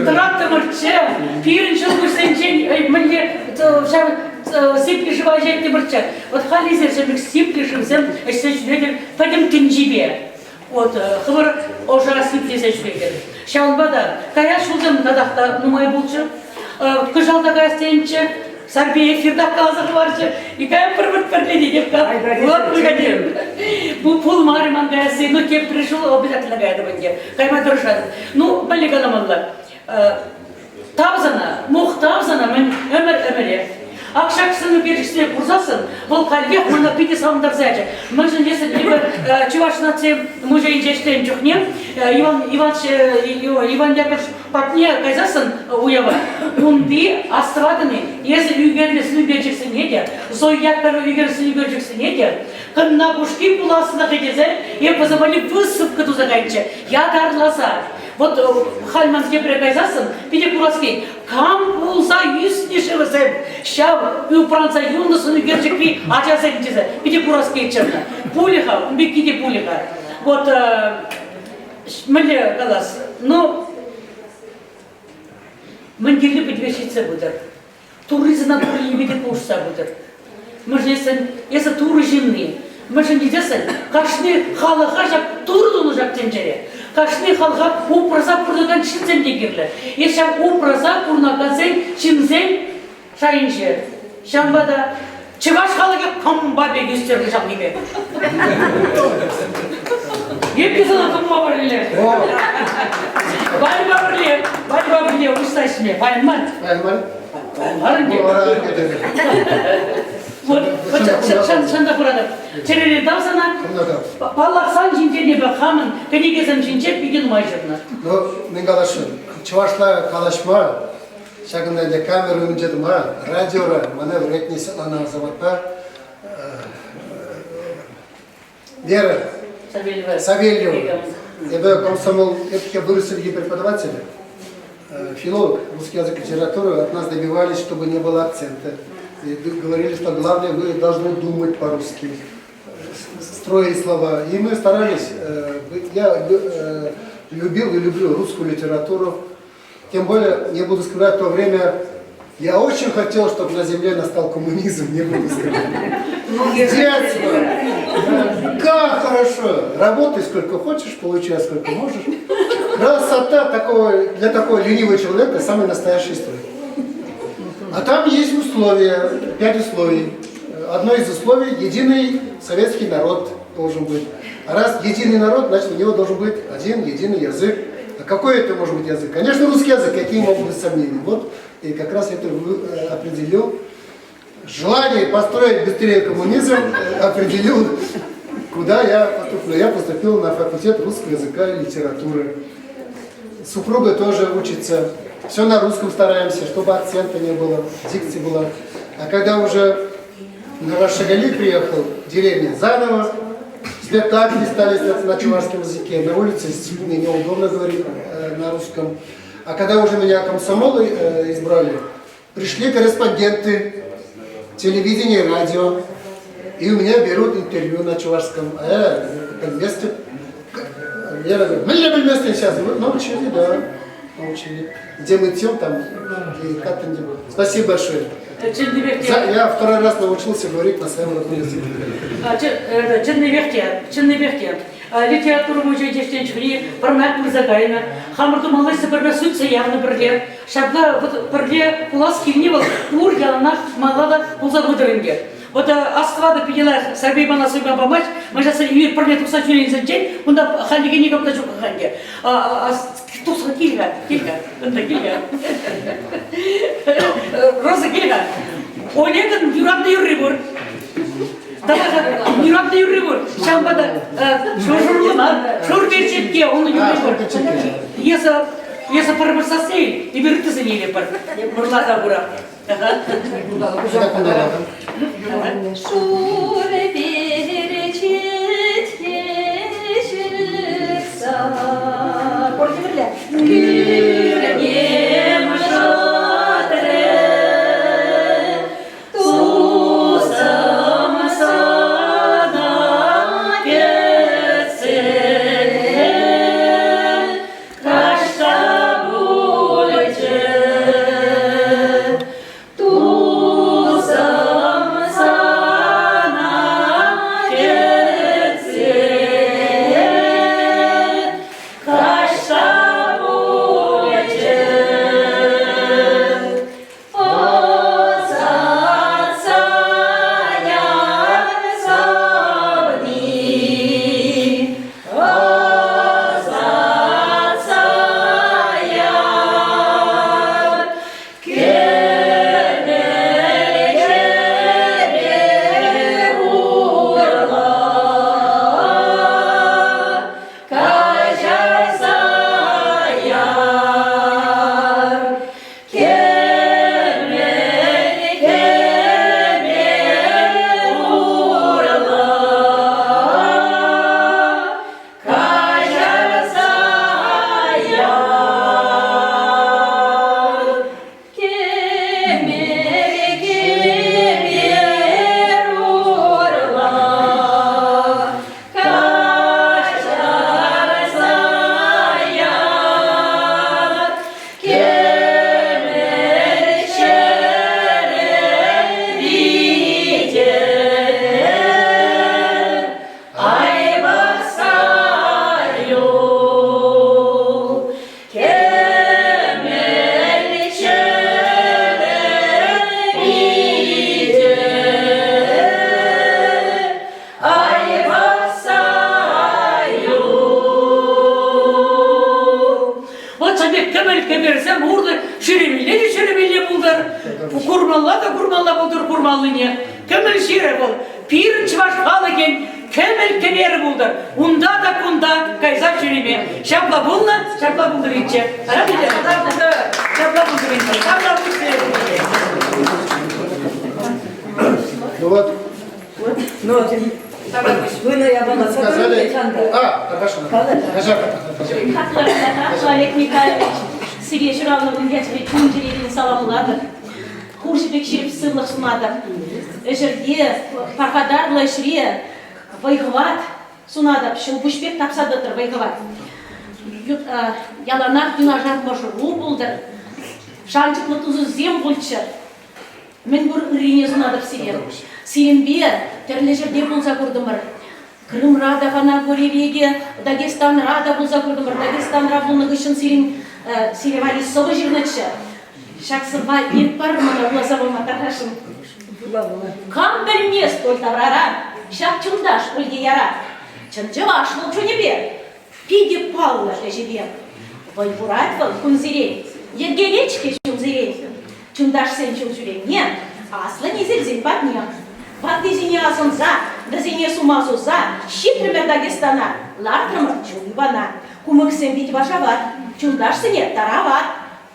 тӑраттӑмӑрччӗ. Пирӗн ҫӑлкуҫсенчен мӗнле ҫав сиплӗ шыва ӗҫеттӗмӗрччӗ. Вот халь эсир ҫав сиплӗ шывсем ӗҫсе ҫӳретӗр пӗтӗм тӗнчипе. Вот хӑвӑр ӑша сиплесе ҫӳретӗр. Ҫавӑнпа та каяс ҫулсем татах та нумай пулчӗ. Кӑҫал та каяс тенӗччӗ. Сарпи эфиртах каласа хӑварчӗ. И кая пӗр пӗрле тетеп Вот выходим. Пулмарӗ ман каясси. Ну, тепре ҫул обязательно каятӑп ӗнтӗ. Кайма тӑрӑшатӑп. Ну, мӗнле каламалла. Тав сана, мухтав сана мӗн ӗмӗр-ӗмӗрех. Ак ҫак сӑн ӳкерчӗксене курсассӑн вӑл каллех мана питӗ савӑнтарса ячӗ. Мӗншӗн тесен эпӗ Чӑваш наци музейӗнче ӗҫленӗ чухне Иван Иванович Иван Яковлевич патне кайсассӑн уява унти астӑватӑн-и эсӗ ӳкернӗ сӑн ӳкерчӗксене те, Зоя Яковлева ӳкернӗ сӑн ӳкерчӗксене те кӑнна кушки пуласлӑхӗ тесе эп вӗсем валли выставка туса кайнӑччӗ ятарласа. Вот халь ман тепре кайсассӑн питӗ курас килет. Кам пулса ӳснӗ-ши вӗсем ҫав упранса юлнӑ сӑн ӳкерчӗкри ачасем тесе питӗ курас килет чӑнна. Пулӗ-ха, ун пекки те пулӗ-ха. Вот мӗнле калас, ну, мӗн кирли пӗтӗмпе ҫитсе пытӑр. Турри сана Турӑ енӗпе те пулӑшса пытӑр. Мӗншӗн тесен эсӗ Турӑ ҫынни. Мӗншӗн тесессӗн кашни халӑха ҫак Турӑ тунӑ ҫак тӗнчере. Кашни халӑха упраса пурӑнакан ҫынсем те кирлӗ. Эс ҫав упраса пурӑнакансен ҫынсен шайӗнче. Ҫавӑнпа та чӑваш халӑхӗ кӑмпа пек ӳстернӗ ҫавнипе. Эпӗ сана кӑмпа пӗрле. Вальпа пӗрле, Вальпа пӗрле уҫса ӗҫме. Валь мар. Валь мар? Валь мар ӗнтӗ. Вот, чӑн та хуратӑп. Чӗререн тав сана. Паллах, сан ҫинчен эпӗ хамӑн кӗнекесем ҫинче питӗ нумай ҫырнӑ. Ну, мӗн каласшӑн, чӑвашла калаҫма ҫакӑнта ӗнтӗ камера умӗнче тӑма, радиора мана вӗрентнӗ Светлана Азаматпа Вера Савельева. Савельева. Эпӗ комсомол, эпӗ вырӑс чӗлхи преподаватель, филолог, русский язык и литературу. От нас добивались, чтобы не было акцента. И говорили, что главное, вы должны думать по-русски, строить слова. И мы старались. Я любил и люблю русскую литературу. Тем более, не буду скрывать, в то время я очень хотел, чтобы на земле настал коммунизм, не буду скрывать. Детство! Как хорошо! Работай сколько хочешь, получай сколько можешь. Красота такого, для такого ленивого человека самый настоящий строй. А там есть условия, пять условий. Одно из условий – единый советский народ должен быть. А раз единый народ, значит у него должен быть один единый язык. А какой это может быть язык? Конечно, русский язык, какие могут быть сомнения? Вот, и как раз это определил желание построить быстрее коммунизм, определил, куда я поступлю. Я поступил на факультет русского языка и литературы. Супруга тоже учится. Все на русском стараемся, чтобы акцента не было, дикции была. А когда уже на Вашагали приехал, деревня заново, спектакли стали на чувашском языке, на улице с людьми неудобно говорить на русском. А когда уже меня комсомолы избрали, пришли корреспонденты телевидения и радио, и у меня берут интервью на чувашском. А я вместе, я говорю, мы вместе сейчас. Научили, да, научили. Где мы тем, там, и как там было. Спасибо большое. Я второй раз научился говорить на своем родном языке. Чӑннипех те, чӑннипех те. Литература музейӗнче ӗҫленӗ чухне пӗрмак пырса кайнӑ. Хамӑр тумалли пӗрле сӳтсе явнӑ пӗрле. Ҫапла вот пӗрле пулас килни вӑл пур яланах малалла та пулса пытӑр ӗнтӗ. Вот астӑватӑп питӗ лайӑх Сергей мана суйма памасть. Ман сейчас эпир пӗрле тухса ҫӳренисенчен унта хальлӗхе никам та ҫук-ха ӗнтӗ. Тухса кил-ха, кил-ха, унта кил-ха. Роза кил-ха. Олегӑн юратнӑ юрри пур. Давай-ха, юратнӑ юрри пур. Ҫавӑнпа та шур-шурлӑ мар, шур перчетке, унӑн юрри пур. Эсӗ, эсӗ пӗр-пӗр сасси, эпир ыттисене илетпӗр. Мӑрласа пура. Шур перчетке ҫыхса Кӳрнем шӑтрӗ, Тусӑм сана кӗтсе Каҫса пулчӗ. Тусӑм сана кӗтсе Каҫса пулчӗ. Ӑсатса яр савни, ӑсатса яр. Кӗмӗл кӗпер урлӑ каҫарса яр. Кӗмӗл кӗпер урлӑ каҫарса яр. Кӗмӗл кӗпер урлӑ каҫарса яр. Кӗмӗл ҫӗрӗ витӗр ай пӑхса юл. Кӗмӗл ҫӗрӗ витӗр ай пӑхса юл. Вот ҫав пек кӗмӗл кӗперсем урлӑ ҫӳремелле те ҫӳремелле пултӑр, курмалла та курмалла пултӑр курмаллине. Кӗмӗл ҫырӗ вӑл пирӗн чӑваш халӑхӗн кӗмӗл кӗперӗ пултӑр. Унта та кунта кайса ҫӳреме. Ҫапла пулнӑ, ҫапла пултӑринччӗ. Ҫапла пултӑринччӗ. Ҫапла пултӑр. Ну вот. Ну, пынӑ япала Сказали. А, хорошо. Хаклӑ Олег Михайлович, сире ҫуралнӑ кун ячӗпе чун-чӗререн саламлатӑп. Хурҫӑ пек ҫирӗп сывлӑх сунатӑп. Ӗҫӗрте, пархатарлӑ ӗҫре вӑй-хӑват сунатӑп. Ҫӑлкуҫ пек тапса тӑтӑр вӑй-хӑват. Яланах юнашар мӑшӑру пултӑр. Шанчӑклӑ тусусем пулччӑр. Мӗн пур ыррине сунатӑп сире. Сирӗнпе тӗрлӗ ҫӗрте пулса куртӑмӑр. Крымра та, Фанагорире те, Дагестанра та пулса куртӑмӑр. Дагестанра пулнӑ хыҫҫӑн сирӗн сире валли сӑвӑ ҫырнӑччӗ. Ҫак сӑвва ир пар мана вуласа пама тархасшӑн. Кам пӗлмест пуль таврара ҫак чунташ Ульдияра. Чӑн чӑваш вӑл чунӗпе, питӗ паллӑ ӗҫӗпе. Вӑй хурать вӑл кунсерен, йӗркелет-ҫке ҫулсерен. Чунташсен ҫулҫӳревне аслӑ несӗлсен патне. Ваттисене асӑнса, вӗсене сума суса ҫитрӗмӗр Дагестана, лартрӑмӑр чул юпана. Кумыксем пит вашават, чунташсене тарават.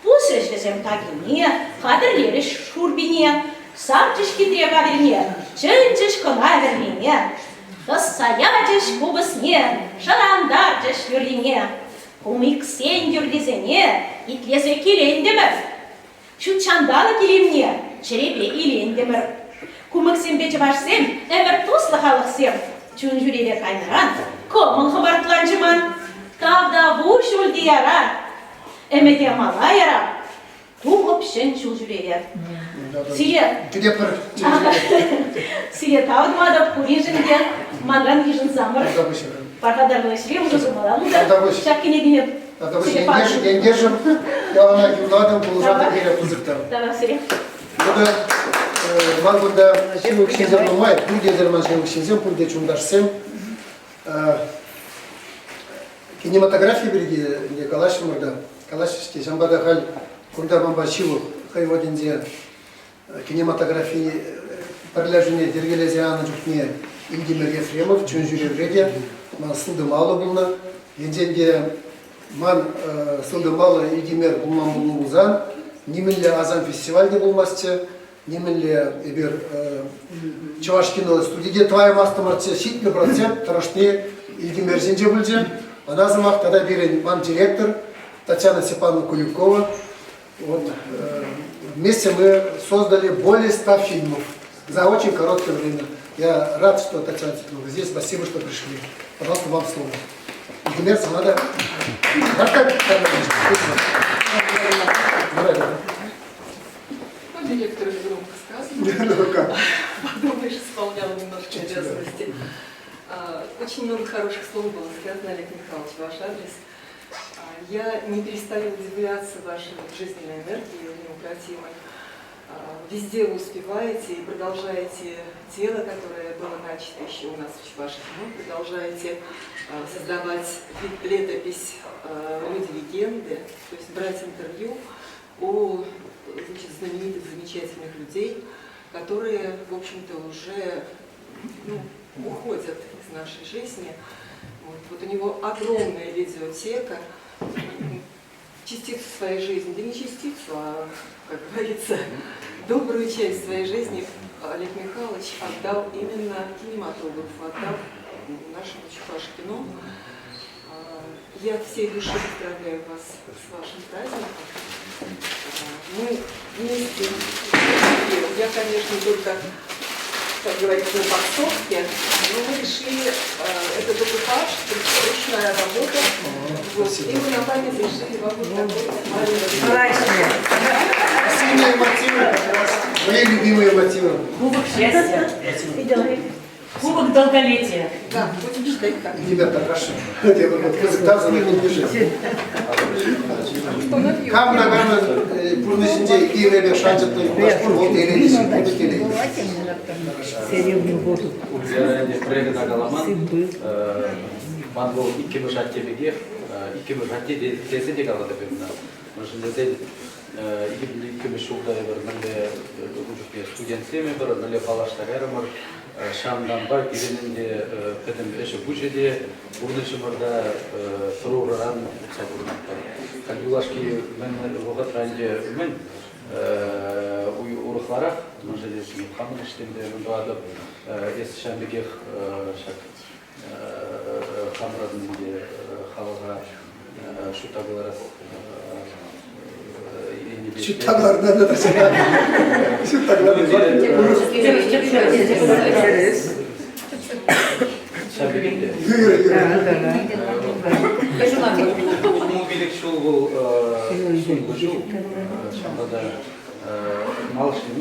Пусрӗҫ вӗсем такине, хатӗрлерӗҫ шурпине, сарчӗҫ хитре кавирне, чӗнчӗҫ кӑна вӗрнине. Тӑсса ячӗҫ купӑсне, шӑрантарчӗҫ юррине. Кумиксен юррисене итлесе килентӗмӗр. Ҫут ҫанталӑк илемне чӗрепе илентӗмӗр. Кумыксемпе чӑвашсем ӗмӗр туслӑ халӑхсем. Чун ҫӳреве кайнӑран кӑмӑл хӑпартланчӗ ман. Тавтапуҫ Ультияра, ӗмӗте мала ярап, тухӑп ҫӗн ҫул ҫӳреве. Сире Кӗтепӗр. Сире тав тӑватӑп пуриншӗн те манран йышӑнсамӑр. Пархатарлӑ ӗҫре усӑ курмалла пултӑр. Ҫак кӗнекене Тавтапуҫ ентеш, ентешӗм яланах юрлатӑм, пулӑшатӑп пире пысӑк тав. Тавах сире. Эпӗ ман кунта ҫывӑх ҫынсем нумай, пурте ман ҫывӑх ҫынсем, пурте чунташсем. Кинематографи пирки ӗнтӗ калаҫрӑмӑр та, калаҫрӗҫ те. Ҫавӑнпа та халь кунта манпа ҫывӑх хӑй вӑхӑтӗнче кинематографи пӗрлешӳне йӗркелесе янӑ чухне Илтимӗр Ефремов чун ҫӳревре те ман сылтӑм алӑ пулнӑ. Енчен те ман сылтӑм алӑ Илтимер пулман пулнӑ пулсан нимӗнле Асам фестиваль те пулмастчӗ, нимӗнле эпир Чӑваш кино студире тӑваймастӑмӑрччӗ, 70% тӑрӑшни Илтимер ҫинче пулчӗ. Ӑна сӑмах тата пирӗн ман директор Татьяна Степановна Куликова. Вот, вместе мы создали более 100 фильмов за очень короткое время. Я рад, что Татьяна Степановна здесь. Спасибо, что пришли. Пожалуйста, вам слово. Илтимер, сана та. Давай, давай. Ну, директор громко сказано. Ну, как? Подумаешь, исполняла немножко обязанности. Очень много хороших слов было сказано, Олег Михайлович, в ваш адрес. Я не перестаю удивляться вашей жизненной энергии неукротимой. Везде вы успеваете и продолжаете дело, которое было начато еще у нас в Чувашкино, продолжаете создавать летопись «Люди-легенды», то есть брать интервью у значит, знаменитых, замечательных людей, которые, в общем-то, уже ну, уходят из нашей жизни. Вот, вот у него огромная видеотека, частицу своей жизни, да не частицу, а, как говорится, добрую часть своей жизни Олег Михайлович отдал именно кинематографу, отдал нашему Чувашкино. Я всей души поздравляю вас с вашим праздником. Мы вместе, я, конечно, только, как говорится, на подсобке, но мы решили, это докупаж, ручная работа. Вот, и мы на память решили вам вот такой маленький... Сильные мотивы, как раз мои любимые мотивы. Кубок счастья. Кубок долголетия. Да, будем считать так. Ребята, хорошо. Кам та кам пурнӑҫӗнче кирлӗ шанчӑклӑ юлташ пур, вӑл телейлӗ ҫын, пурте телейлӗ. Пӗрре кӑна каламан, ман вӑл иккӗмӗш атте пекех, иккӗмӗш атте тесе те калатӑп эпӗ ӑна. Мӗншӗн тесен иккӗмӗш ҫулта эпир мӗнле ун чухне студентсем эпир мӗнле паллашса кайрӑмӑр, ҫавӑнтанпа пирӗн ӗнтӗ пӗтӗм ӗҫӗ-пуҫӗ те пурнӑҫӑмӑр та тӑрураран тухса пурӑнатпӑр. Халь юлашки мӗн вӑхӑтра ӗнтӗ мӗн урӑхларах, мӗншӗн тесен хамӑн ӗҫсемпе мӗн тӑватӑп, эс ҫавӑн пекех ҫак хамӑрӑн ӗнтӗ халӑха ҫутта кӑларас Ҫутта кӑларнӑ та Ҫутта кӑларнӑ. Ҫав пекех те. 65 ҫул вӑл сумлӑ ҫул. Ҫавӑнпа та малашне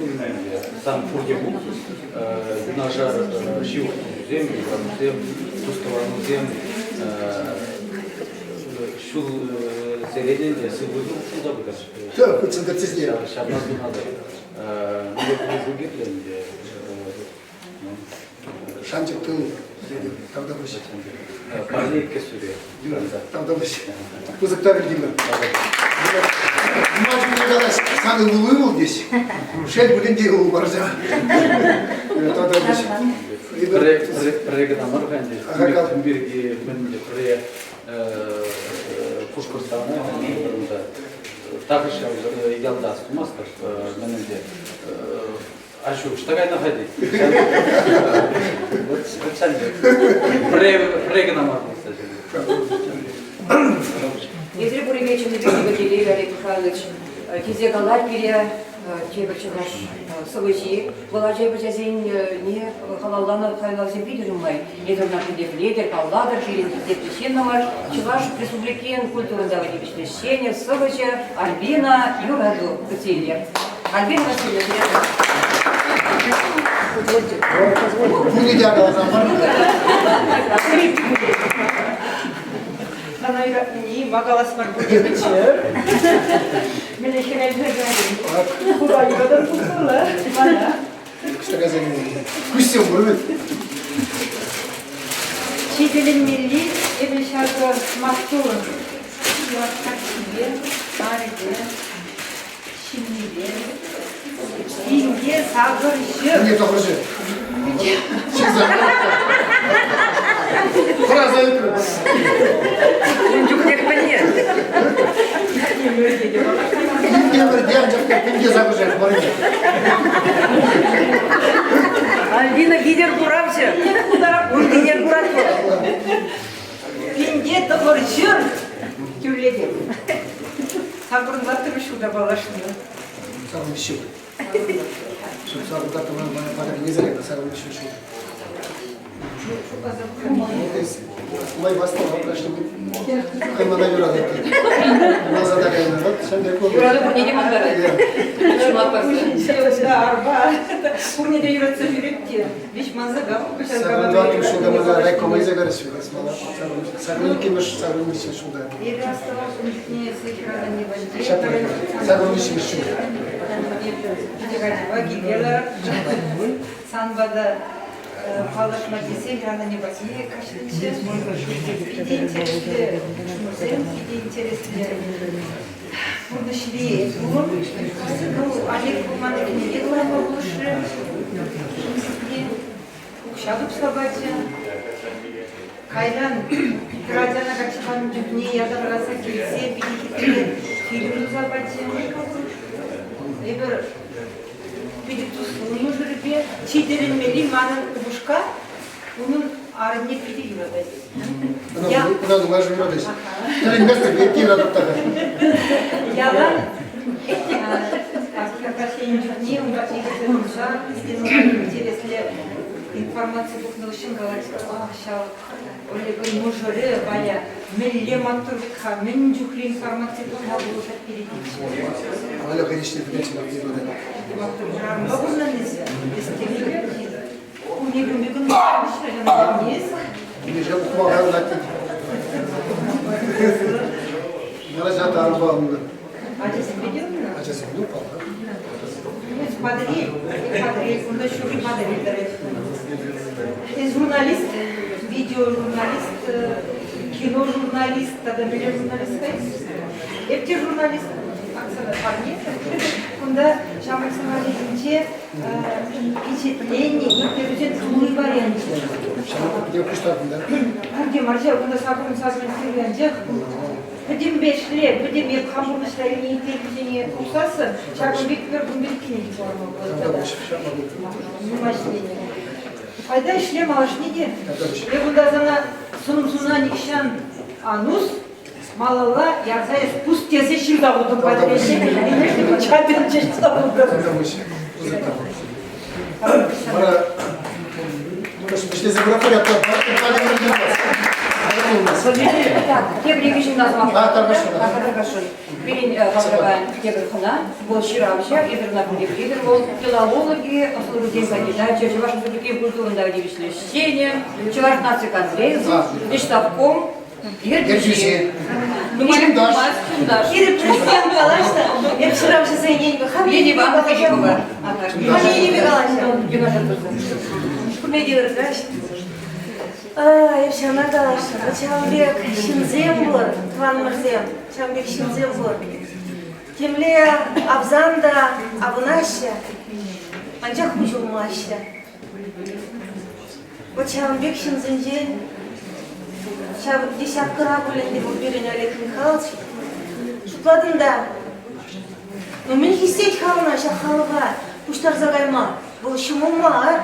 сан пурте пур. Юнашар ҫывӑх тусем, юлташсем, тус-тӑванусем. Ҫул серен те сывлӑхӗ пулса пытӑр. Ҫавна сунатӑп. Мӗнле пулӑшу кирлӗ ӗнтӗ. Шанчӑк тыл тавтапуҫ. Парне кӗсӳре. Тавтапуҫ. Пысӑк тав илтӗмӗр. Нумай чухне калаҫ, сан ывӑлу ывӑл теҫ. Шел пулин те ывӑл парса. Тавтапуҫ. Пӗрре кӑна мар-ха ӗнтӗ. Кун пирки мӗн пӗрре Пушкӑртстана унта тахӑш ялта астумастӑп мӗн ӗнтӗ Аҫу ӑҫта кайнӑ-ха тет. Вот ҫавӑн пек. Пӗрре кӑна мар пулса Эсир пуринпе чӑннипе те телейлӗ, Олег Михайлович. Килсе калать пире тепӗр чӑваш сӑвӑҫи. Вӑл ача-пӑчасене халалланӑ хайлавсем питӗ нумай. Эсир ӑна хисеплетӗр, паллатӑр, пирӗн хисеплӗ ҫыннӑмӑр. Чӑваш Республикин культурӑн тава тивӗҫлӗ ӗҫченӗ, сӑвӑҫӑ Альбина Юрату кӗтсе Альбина Васильевна, Пурне те каласан мар. Сана юратни ма калас мар пурте пӗччӗр. Мӗнле хӗвел Хура юратар пулмалла мана. Куҫсем пур вӗт. Чи тӗлӗнмелли эпӗ ҫакӑ маттур чӑваш каччипе, арӗпе, ҫыннипе. Инке сакӑр ҫӗр. Инке тӑхӑр ҫӗр. Хӑраса ӳкрӗм. Ун чухнех пӗлнӗ. Тепӗр те анчах та пинке сакӑр ҫӗр мар Альбина витӗр куравҫӑ. Ун витӗр курать вӑл. Пинте 900 тӳрлетет. Сакӑрӑнлаттӑмӗш ҫулта паллашнӑ. Сакӑрӑн ҫул. Сакӑрта мана патӑрьелсӗр эпӗ сакӑрӑн ҫул ҫул. Май Хӑй мана юратать. Назада кайнӑ. Вот ҫав пек Юрату пурне те мантарать. Арба. Пурне те юратса ҫӳрет те. Виҫ манса Сакӑрӑн ҫулта мана райкома илсе кайрӗҫ. Сакӑрӑн иккӗмӗш, сакӑрӑн виҫҫӗмӗш ҫулта. Эпӗ астӑвас ун чухне сехрана Сакӑрӑн виҫҫӗмӗш ҫул. Пӗчӗк киле ларать. Санпа та паллашма тесе Янӑне патне каҫнӑччӗ. Питӗ интереслӗ хутшӑнусем, питӗ интереслӗ пурнӑҫри пулӑм. Ну, Олег пулман кӗнеке кӑларма пулӑшрӗ. Укҫа тупса пачӗ. Кайран хӗрачана качча панӑ чухне ятарласа килсе питӗ хитре фильм туса пачӗ. Эпир питӗ туслӑ мӑшӑрӗпе. Чи тӗлӗнмелли манӑн упӑшка унӑн арӑмне питӗ юратать. Ӑна нумай юратать. Тӗлӗнместӗп, эп юратап та. Ялан каҫхи чухне ун патне кӗрсе тухса питӗ нумай интереслӗ информаци пухнӑ хыҫҫӑн калать, ах, ҫав Олегӑн мӑшӑрӗ Валя мӗнле маттур вӗт-ха, мӗн чухлӗ информаци пухма пулӑшать пире тетчӗ. Валя конечно, пӗлетчӗ Маттур хӗрарӑмпа пурӑнан эсӗ. Эс темле кунне кун пек Миша ухмаха юлать тет. Мана тарӑпа унӑн. Ачасемпе те унӑн? Ачасем, ну, паллах. Патӑрьел, Патӑрьел, кунта ҫурри Патӑрьел тӑрать. Эс журналист, видеожурналист, киножурналист тата мӗнле журналист Эп те журналист, Оксана парне. Кунта ҫамрӑк сӑмахӗсенче пичетленнӗ интервьюсен тулли варианчӗ. Ҫамрӑк пуҫтартӑм да? Пурте марча, кунта саккун сасӑн анчах пӗтӗмпе ӗҫле, пӗтӗм эп хам пурнӑҫра илнӗ интервьюсене пухсассӑн ҫакӑн пек пӗр кун пек кӗнеке кӑларма пулать. Нумай ӗҫленӗ. Айта ӗҫле малашне те. Эп унта сана сӑн-суна нихҫан анус, малалла ярса эс пус тесе ҫырса хутӑм патне. Чатӗнче ҫырса хутӑм. Вара ӗҫлесе пыратпӑр, Так, тепӗр икӗ ҫынна сӑмах тархасшӑн. Пирӗн хамӑрпа тепӗр хӑна, вӑл ҫыравҫӑ, эпир ӑна пурте пӗлетӗр, вӑл филологи ӑслӑлӑхӗсен кандидачӗ, Чӑваш Республикин культурӑн тава тивӗҫлӗ ӗҫченӗ, Чӑваш наци конгресӗн, ӗҫтӑвком ертӳҫи. Чунташ. Пирӗн президент калаҫнӑ, эп ҫыравҫӑсен енӗпе хам енӗпе калаҫам. Хам енӗпе калаҫам. Пурне те ырӑ каҫ. Эп ҫавна каласшӑн. Ҫавӑн пек ҫынсем пур, тӑванӑмӑрсем, ҫавӑн пек ҫынсем пур. Темле авсан та авӑнаҫҫӗ, анчах хуҫӑлмаҫҫӗ. Вот ҫавӑн пек ҫынсенчен ҫав десяткӑра пуль ӗнтӗ вӑл пирӗн Олег Михайлович. Шутлатӑн та, ну мӗн хистет-ха ӑна ҫак халӑха пуҫтарса кайма? Вӑл ҫӑмӑл мар.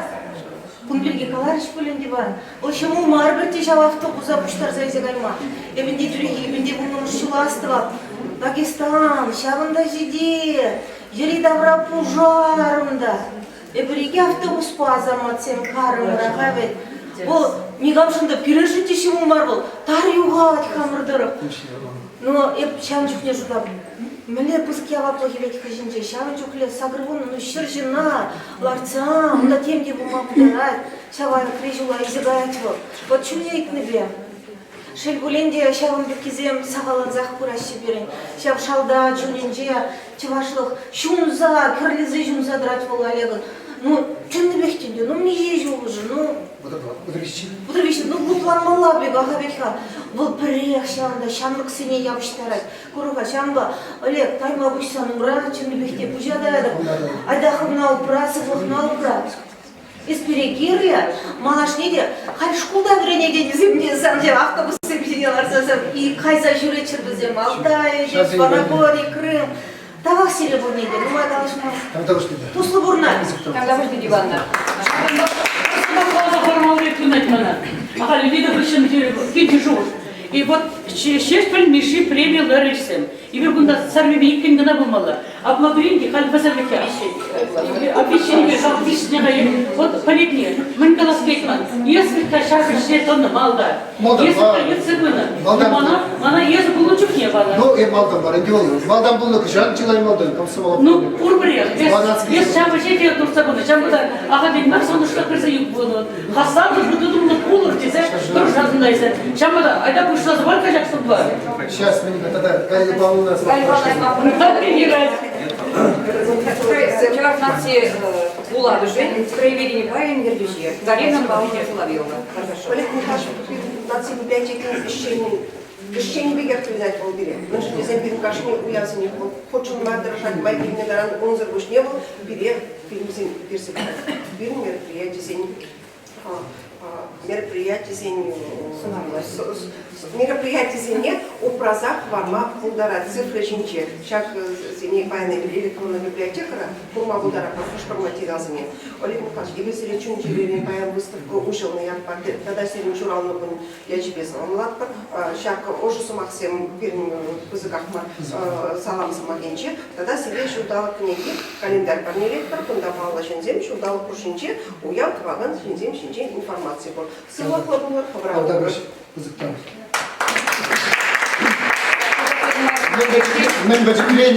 Кун пирки каларӗҫ пуль ӗнтӗ вара. Вӑл ҫӑмӑл мар пӗртте ҫав автобуса пуҫтарса илсе кайма. Эпӗ те тӳрех икӗ вуннӑмӗш ҫула астӑвап. Дагестан, ҫавӑнта ҫити, йӗри-тавра пушар унта. Эпир икӗ автобуспа асаматсем карӑмӑр-ха вӗт. Вӑл никамшӑн та пирӗншӗн те ҫӑмӑл мар вӑл. Тар юхать хамӑр тӑрӑх. Но эп ҫавӑн чухне шутлап, мӗнле пысӑк яваплӑх илет хыҫӗнче, ҫавӑн чухлӗ 80 ну, 100 ҫынна лартсан, унта тем те пулма пултарать. Ҫав аякри ҫула илсе каять вӑл. Вот чунне ыйтнипе. Шел пулин те, ҫавӑн пеккисем сахаллансах пыраҫҫӗ пирӗн. Ҫав шалта чунӗнче чӑвашлӑх ҫунса, кӗрлесе ҫунса тӑрать вӑл Олегӑн. Ну, чӑннипех те ӗнтӗ, ну миҫе ҫул уже, ну... 33. 33, ну лӑпланмалла пек, аха пек-ха. Вӑл пӗрех ҫавӑнта ҫамрӑксене явӑҫтарать. Кур-ха, ҫавӑнпа, Олег, тайма пуҫсан умра, чӑннипех те пуҫа таятӑп. Айта хӑвна упра, сывлӑхна упра. Эс пире кирлӗ, малашне те халь шкулта вӗренекенӗсем те сан ҫав автобуссем ҫине ларса и кайса ҫӳреччӗр вӗсем Алтай, Панагори, Крым. Тавах сире пурне те, нумай калаҫмасть. Туслӑ пурӑнать. Тавтапуҫ диванна. Мана. Ахаль Лида хыҫҫӑн килчӗ шухӑш. И вот Ҫеҫпӗл Мишши преми ларӗҫсем. Эпир кунта сармипе иккӗн кӑна пулмалла. Апла пулин те халь вӗсемлӗхе обещание виҫне вот пӗлетне мӗн калас килет ман. Эсӗ ҫак ӗҫе тӑнӑ малта. Эсӗ ертсе пынӑ. Мана мана эсӗ пулнӑ чухне панӑ. Ну, э малтан бар, ӗнтӗ вӑл малтан пулнӑ кӑҫал чылай малтан комсомол. Ну, пурпӗрех. Эс ҫав ӗҫе те туртса пынӑ. Ҫавӑнпа та ахальтен мар сӑнӑшла кӗрсе пынӑ. Хастарлӑ тытӑмлӑ пулӑр тесе тӑрӑшасӑн та эсӗ. Ҫавӑнпа та айта пуҫласа пар каҫак сутла. Сейчас мы тогда Галина Павловна. Чӑваш наци вулавӑшӗн краеведени пайӗн ертӳҫи Галина Павловна Соловьева. Олег Михайлович наци библиотекин ӗҫченӗ ӗҫченӗ пекех туйӑнать вӑл пире. Мӗншӗн тесен пирӗн кашни уявсене вӑл хутшӑнма тӑрӑшать, май килнӗ таран унсӑр пуҫне вӑл пире фильмсем ӳкерсе парать. Пирӗн мероприятисен мероприятисен мероприятисене упраса хӑварма пултарать цифра ҫинче. Ҫаксене паян эпир электронлӑ библиотекӑра курма пултаратпӑр хӑш-пӗр материалсене. Олег Михайлович, эпир сире чун-чӗререн паян выставка уҫӑлнӑ ятпа тата сирӗн ҫуралнӑ кун ячӗпе саламлатпӑр. Ҫак ӑшӑ сӑмахсем пирӗн пысӑках мар салам сӑмахӗнче. Тата сире ҫулталӑк кӗнеки календарь парнелетпӗр. Кунта паллӑ ҫынсем ҫулталӑк хушшинче уяв тӑвакан ҫынсем ҫинчен информаци пур. Сывлӑхлӑ пулӑр, хӑвӑра упрӑр. Пысӑк тав. Мӗн пӗчӗкрен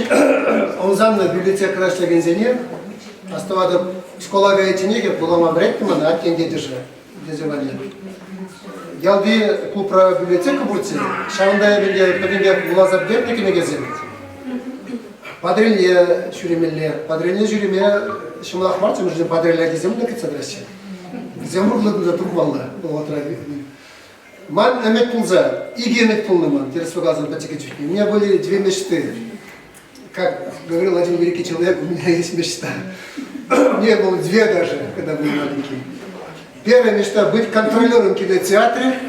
ӑмсаннӑ библиотекӑра ӗҫлекенсене астӑватӑп, школа каячченех эп вулама вӗрентнӗ мана аттен тетӗшӗ. Тесе валли. Ялти клубра библиотека пурччӗ. Ҫавӑнта эпӗ те пӗтӗмпех вуласа пӗтернӗ кӗнекесем. Патӑрьеле ҫӳремелле. Патӑрьеле ҫӳреме ҫӑмӑлах марччӗ, мӗншӗн Патӑрьел ачисем те кӗтсе тӑраҫҫӗ. Вӗсем урлӑ кунта тухмалла вӑхӑтра. Ман ӗмӗт пулса, икӗ ӗмӗт пулнӑ ман, тӗрӗс каласан пӗчӗккӗ чухне. У меня были две мечты. Как говорил один великий человек, у меня есть мечта. У меня было две даже, когда был маленький. Первая мечта – быть контролером в кинотеатре,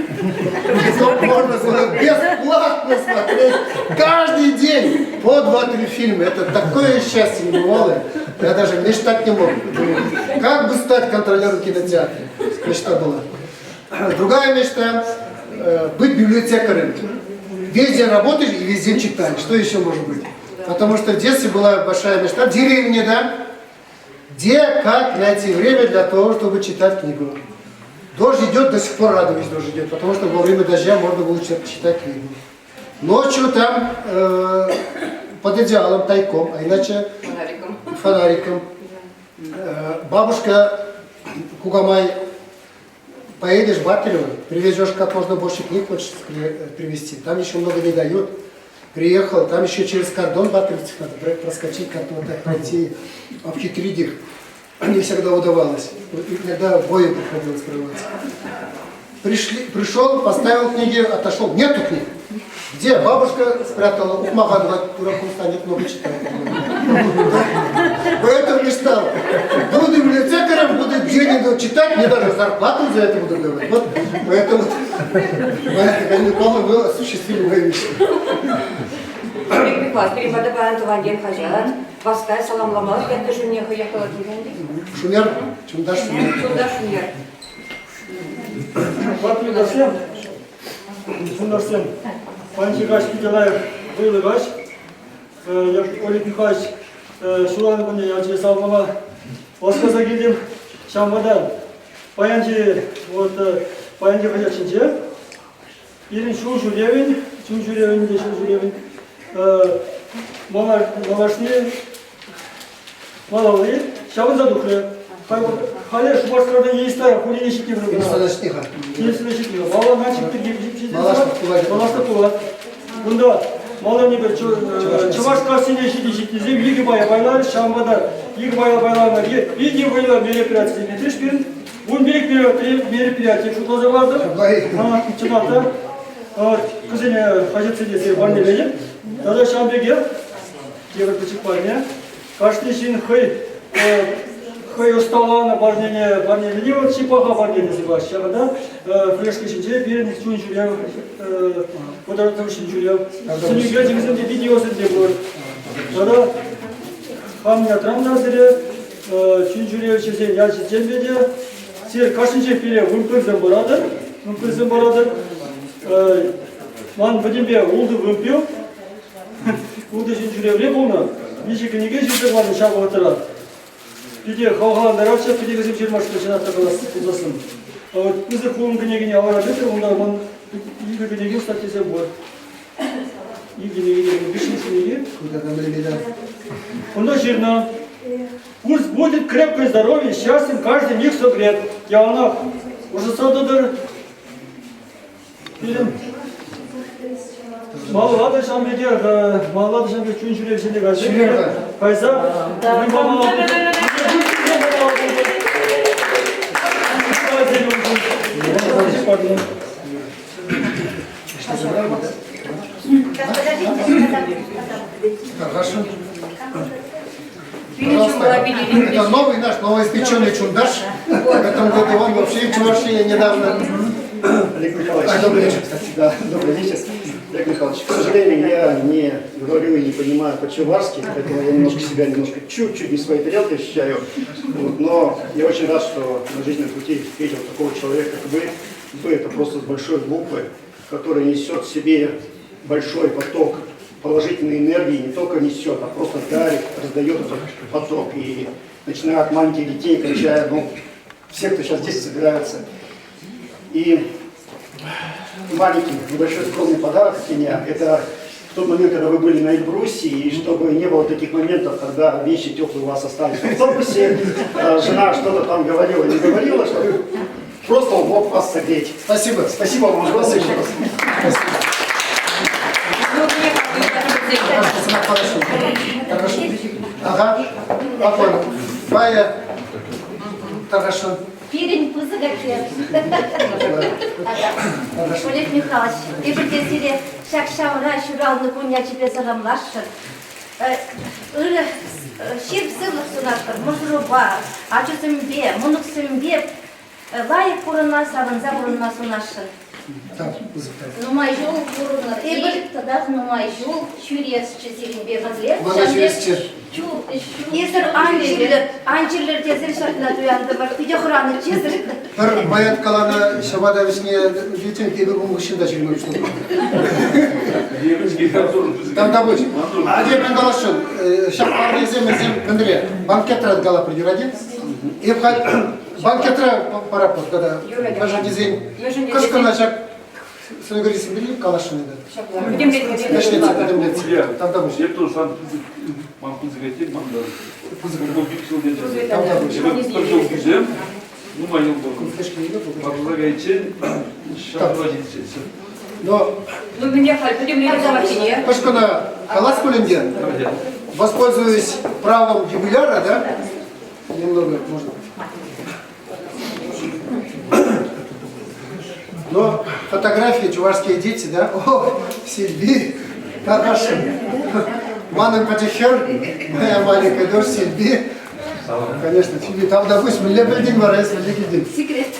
чтобы можно было бесплатно смотреть каждый день по два-три фильма. Это такое счастье небывалое. Я даже мечтать не мог. Думаю, как бы стать контролером в кинотеатре? Мечта была. Другая мечта – быть библиотекарем. Весь день работаешь и весь день читаешь. Что еще может быть? Потому что в детстве была большая мечта. В деревне, да? Где, как найти время для того, чтобы читать книгу. Дождь идет, до сих пор радуюсь, дождь идет, потому что во время дождя можно было читать книгу. Ночью там э, под одеялом, тайком, а иначе фонариком. фонариком. Э, бабушка Кугамай, поедешь в Батырево, привезешь как можно больше книг хочешь привезти. Там еще много не дают. Приехал, там еще через кордон Батыревцев надо проскочить, как-то вот так пройти, обхитрить их. Не всегда удавалось. Иногда в бою приходилось прорываться. Пришли, пришел, поставил книги, отошел. Нету книг. Где бабушка спрятала? Ухмаган, дураком станет, много читать. Поэтому не стал. Буду библиотекарем, буду денег читать, мне даже зарплату за это буду давать. Вот поэтому Галина Павловна, вы осуществили мою мечту. Олег Михайлович, пирӗн пата паян тӑван ен хаҫат, васкай саламламалӑх ентешӗмне хӑех калать Шунер, Чунташ Шунер. Чунташ Шунер. Ватминасем, чунташсем, паянхи каҫ питӗ лайӑх вӑйлӑ каҫ. Олег Михайлович ҫуралнӑ кунне ячӗпе саламлама васкаса килтӗм. Ҫавӑнпа та паянхи вот паянхи хаҫат ҫинче пирӗн ҫул ҫӳревӗн, чун ҫӳревӗн те ҫул ҫӳревӗн малашне малалли ҫавӑнса тухрӗ. Халӗ Шупашкарта Елистай хулине ҫитнӗ Елистай ҫитнӗ-ха. Елистай ҫитнӗ. Мала начик пирки Малашлӑх пулать. Кунта малтан эпир Чӑваш кассине ҫити ҫитнисем икӗ пая пайларӗҫ. Ҫавӑнпа та икӗ пая пайланӑ питӗ вӑйлӑ мероприятисем иртрӗҫ пирӗн. Ун пек мероприяти шутласа кӑлартӑм. Чӑнах та кӗсене хаҫатсене сире парнеленӗ. Тата ҫавӑн пекех тепӗр пӗчӗк парне. Кашни ҫын хӑй хӑй ӑсталанӑ парнене парнелени вӑл чи паха парне тесе калаҫҫӗ. Ҫакӑнта флешка ҫинче пирӗн чун ҫӳрев, кӑтарту ҫын ҫӳрев, сӑнӳкерчӗкӗсем те, видеосем те пур. Тата хам ятран та сире чун ҫӳревҫӗсен ячӗсемпе те сире кашнинчех пире вымпелсем паратӑр, вымпелсем паратӑр. Ман пӗтӗмпе ултӑ вымпел, Ултӑ ҫын ҫӳревре пулнӑ, виҫӗ кӗнеке ҫырса панӑ ҫав вӑхӑтра. Питӗ хавхалантаратчӗ кӗнекесем ҫырмашкӑн чӑнах та калас пулсассӑн. Вот пысӑк хулӑн кӗнекене алӑра тытрӑм, унта ман икӗ кӗнеке статьисем пур. Икӗ кӗнеке, виҫҫӗмӗш кӗнеке. Унта ҫырнӑ. Пусть будет крепкое здоровье, счастьем каждый миг согрет. Яланах ӑшӑтса тӑтӑр. Пирӗн малалла та ҫавӑн пекех, малалла та ҫавӑн пек чун ҫӳревсене кайса кайса Хорошо. Это новый наш новоиспеченный чундаш. В этом году он вообще в Чувашии недавно. Олег Михайлович. А, добрый вечер, кстати. Да, добрый вечер. Олег Михайлович, к сожалению, я не говорю и не понимаю по-чувашски, поэтому я немножко себя немножко чуть-чуть не в своей тарелке ощущаю. Вот, но я очень рад, что на жизненном пути встретил такого человека, как вы. Вы это просто с большой буквы, который несет в себе большой поток положительной энергии, не только несет, а просто дарит, раздает этот поток. И начиная от маленьких детей, кончая, ну, всех, кто сейчас здесь собирается. И маленький, небольшой скромный подарок от меня. Это в тот момент, когда вы были на Эльбрусе, и чтобы не было таких моментов, когда вещи теплые у вас остались в автобусе, жена что-то там говорила, не говорила, что просто он мог вас согреть. Спасибо. Спасибо вам огромное еще раз. Хорошо. Ага. Понял. Фая. Хорошо. Пирӗн пысӑк ответ. Олег Михайлович, эпир те сире ҫак ҫавра ҫуралнӑ кун ячӗпе саламласшӑн. Ырӑ ҫирӗп сывлӑх сунатпӑр мӑшӑрупа, ачусемпе, мӑнуксемпе лайӑх пурӑнма, савӑнса пурӑнма сунасшӑн. Нумай ҫул пурӑнӑр. Эпир татах нумай ҫул ҫӳресчӗ сирӗнпе пӗрле. Мана ҫӳресчӗ. Эсир ан чирлӗр, ан чирлӗр тесен ҫакна туянтӑмӑр. Питӗ хӑранӑччӗ эсир. Пӗр поэт каланӑ ҫӑпата вӗҫне илтсен тепӗр кун хыҫҫӑн та ҫырма пуҫлатӑп. Тавтапуҫ. Атте мӗн каласшӑн? Ҫак парнесем вӗсем мӗнре? Банкетра калапӑр юрать-и? Эп халь банкетра параппӑр тата. Мӗншӗн тесен кӑшкӑрна ҫак сӑнӳкерчӗксем пирки каласшӑн ӗнтӗ. Пӗтӗмлетсе, пӗтӗмлетсе. Тавтапуҫ. Эп тоже сан пысӑк, ман пысӑк атте, ман да пысӑк ҫул Тавтапуҫ. Пӗр ҫул кӳсем, нумай ҫул пулнӑ. Мартӑса кайиччен ҫапла ҫитсе. Но Ну, мӗне халь пӗтӗмлетӳ сӑмаххине. Кӑшкӑна калас пуль ӗнтӗ. Воспользуюсь правом юбиляра, да? Немного, можно. Но фотографии чувашские дети, да? О, Сильви, хорошо. Манӑн пӗчӗк хӗр, моя маленькая дочь Сильви. Конечно, Сильви, там, допустим, мӗнле пӗлтӗн вара, эс мӗнле килтӗн? Секрет.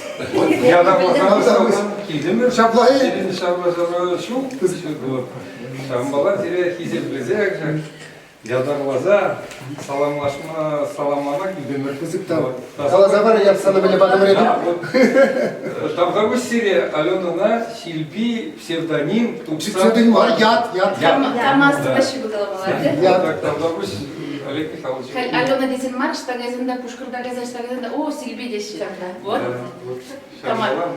Ятарласа килтӗмӗр. Ҫапла-и? Ҫапла ҫул. Ҫавӑнпала сире хисеплесе ятарласа саламлашма саламлама килтӗмӗр. Пысӑк тав. Каласа пар, я сана мӗнле патӑмӑр эпир. Тавтапуҫ сире, Аленӑна Ҫилпи псевдоним тупса... Псевдоним мар, ят, ят. Кама спасибо каламалла. Ят. Тавтапуҫ, Олег Михайлович. Алена тесен мар, ӑҫта кайсан та, Пушкӑрта кайсан, ӑҫта кайсан та, о, Силпи теҫҫӗ. Вот.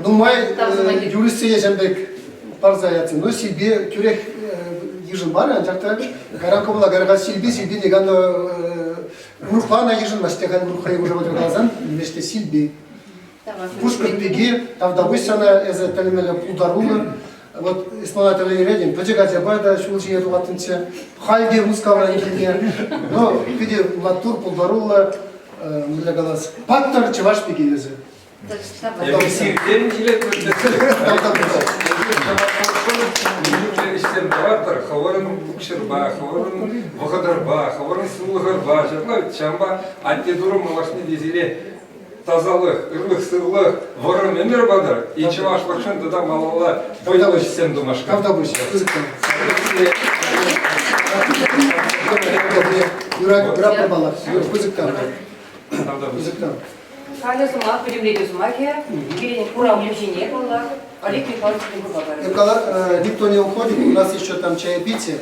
Нумай юристсене ҫам пек парса ятсем. Ну, Силпи тӳрех йышӑнмарӗ, анчах та кайран кӑмӑла кайран Силпи, Силпи никам та урӑхлана йышӑнмасть те халь урӑх хӑй уже каласан, нимешке Силпи. Пушкӑрт пики, тавтапуҫ сана, эсӗ тӗлӗнмелле пултаруллӑ. Вот эс мана тӗлӗнетӗн, пӗчӗк ачапа та ҫул ҫине тухаттӑнччӗ. Халь те Мускавра килне. Но питӗ маттур, пултаруллӑ, мӗнле калас, паттӑр чӑваш пики эсӗ. Эпӗ сиртен килетпӗр ӗҫсем тӑватӑр, хӑвӑрӑн укҫӑрпа, хӑвӑрӑн вӑхӑтӑрпа, хӑвӑрӑн сывлӑхӑрпа, ҫапла ҫавӑнпа атте турӑ малашне те сире тасалӑх, ырлӑх-сывлӑх, вӑрӑм ӗмӗр патӑр и чӑвашлӑхшӑн тата малалла вӑйлӑ ӗҫсем тумашкӑн. Тавтапуҫ. Юрать, юратнӑ паллах. Пысӑк тав. Пысӑк тав. Халӗ сӑмах, пӗтӗмлетӳ сӑмахӗ пирӗн курав ҫине паллах Олег Михайлович Кунгурпа парать. Никто не уходит, у нас еще там чаепитие.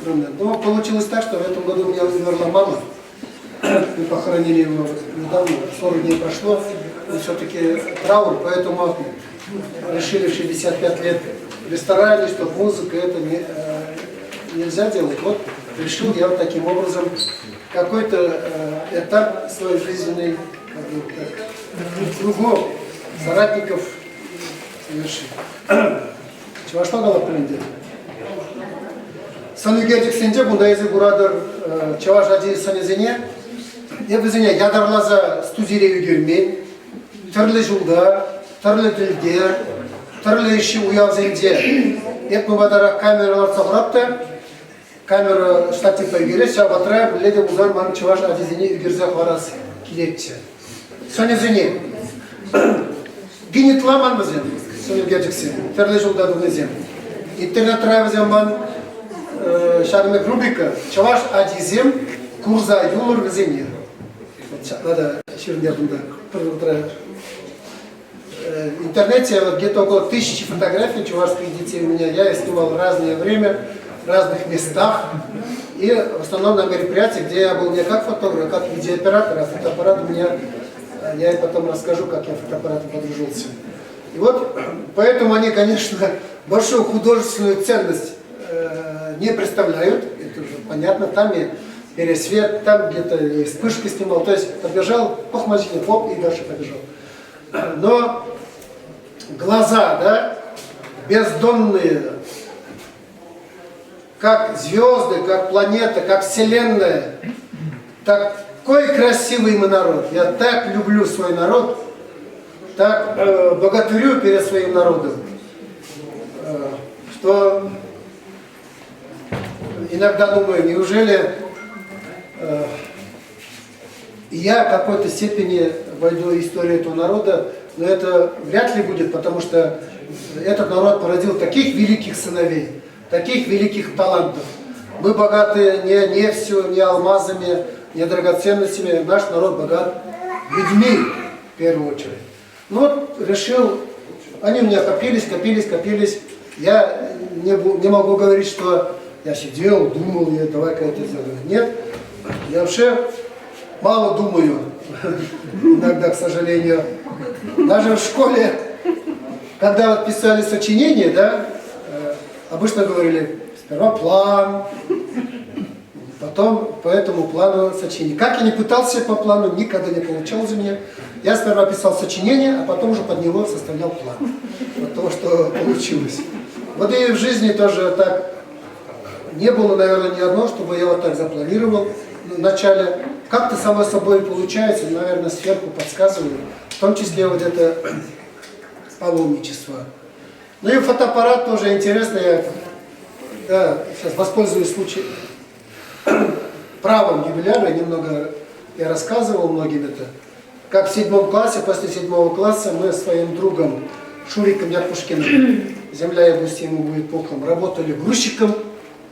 Скромное. Но получилось так, что в этом году у меня умерла мама. Мы похоронили его недавно, 40 дней прошло, и все-таки траур, поэтому решили в 65 лет в ресторане, что музыка это не, нельзя делать. Вот решил я вот таким образом какой-то этап свой жизненный, как бы, так, кругом соратников совершить. Чӑвашла калап ӗнтӗ. Сӑн ӳкерчӗксенче кунта эсир куратӑр чӑваш ачи сӑнӗсене. Эп вӗсене ятарласа студире ӳкермен. Тӗрлӗ ҫулта, тӗрлӗ тӗлте, тӗрлӗ ӗҫҫи уявсенче эп нумайтарах камера лартса хурап та камера штативпа ӳкерес, ҫав вӑхӑтра мӗнле те пулсан ман чӑваш ачисене ӳкерсе хӑварас килетчӗ. Сӑнӗсене пин ытла ман вӗсем, сӑн ӳкерчӗксем, тӗрлӗ ҫулта тунисем. Интернетра вӗсем ман ҫакӑн пек рубрика «Чӑваш ачисем курса юлӑр вӗсене». Вот ҫапла та ҫырнӑ кунта пӗр вӑхӑтра В интернете вот где-то около 1000 фотографий чувашских детей у меня. Я их снимал в разное время, в разных местах. И в основном на мероприятиях, где я был не как фотограф, а как видеооператор, а фотоаппарат у меня, я и потом расскажу, как я фотоаппаратом подружился. И вот поэтому они, конечно, большую художественную ценность не представляют, это уже понятно, там и пересвет, там где-то и вспышки снимал, то есть побежал, похмачили, хоп, и дальше побежал. Но глаза, да, бездонные, как звезды, как планета, как вселенная. Такой красивый мы народ. Я так люблю свой народ, так богатырю перед своим народом, что иногда думаю, неужели я в какой-то степени войду в историю этого народа, но это вряд ли будет, потому что этот народ породил таких великих сыновей, таких великих талантов. Мы богаты не нефтью, не алмазами, не драгоценностями. Наш народ богат людьми, в первую очередь. Ну вот решил, они у меня копились, копились, копились. Я не могу говорить, что я сидел, думал, я давай-ка это сделаю. Нет, я вообще мало думаю, иногда, к сожалению. Даже в школе, когда вот писали сочинения, да, обычно говорили, сперва план, потом по этому плану сочинение. Как я не пытался по плану, никогда не получалось у меня. Я сперва писал сочинение, а потом уже под него составлял план. Вот то, что получилось. Вот и в жизни тоже так не было, наверное, ни одного, чтобы я вот так запланировал в начале. Как-то само собой получается, наверное, сверху подсказываю. В том числе вот это паломничество. Ну и фотоаппарат тоже интересно. Я да, сейчас воспользуюсь случаем правом юбиляра, немного я рассказывал многим это. Как в седьмом классе, после седьмого класса мы с своим другом Шуриком Якушкиным, земля и пусть ему будет пухом, работали грузчиком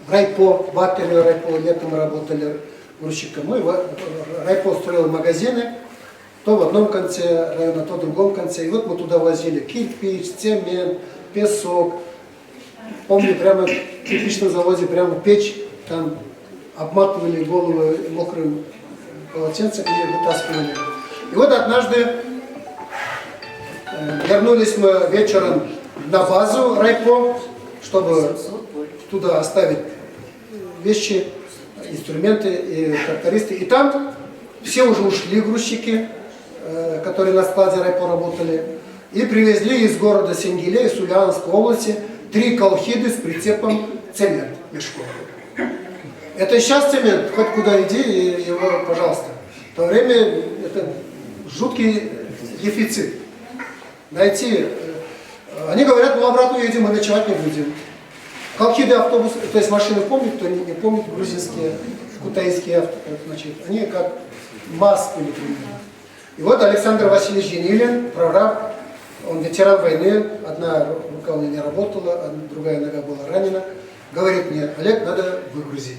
в райпо, в Атере райпо, летом работали грузчиком. Мы райпо строил магазины, то в одном конце района, то в другом конце. И вот мы туда возили кирпич, цемент, песок. Помню, прямо в кирпичном заводе, прямо печь, там обматывали головы мокрым полотенцем и вытаскивали. И вот однажды вернулись мы вечером на базу райпо, чтобы туда оставить вещи, инструменты и трактористы. И там все уже ушли, грузчики, которые на складе райпо работали, и привезли из города Сенгиле, из Ульяновской области, три колхиды с прицепом цемент мешков. Это сейчас цемент, хоть куда иди, и его, пожалуйста. В то время это жуткий дефицит. Найти. Они говорят, мы обратно едем, мы ночевать не будем. Колхиды автобус, то есть машины помнят, кто не помнит, грузинские, кутаисские, значит, они как масс были примерно. И вот Александр Васильевич Енилин, прораб, он ветеран войны, одна рука у него не работала, другая нога была ранена, говорит мне, Олег, надо выгрузить.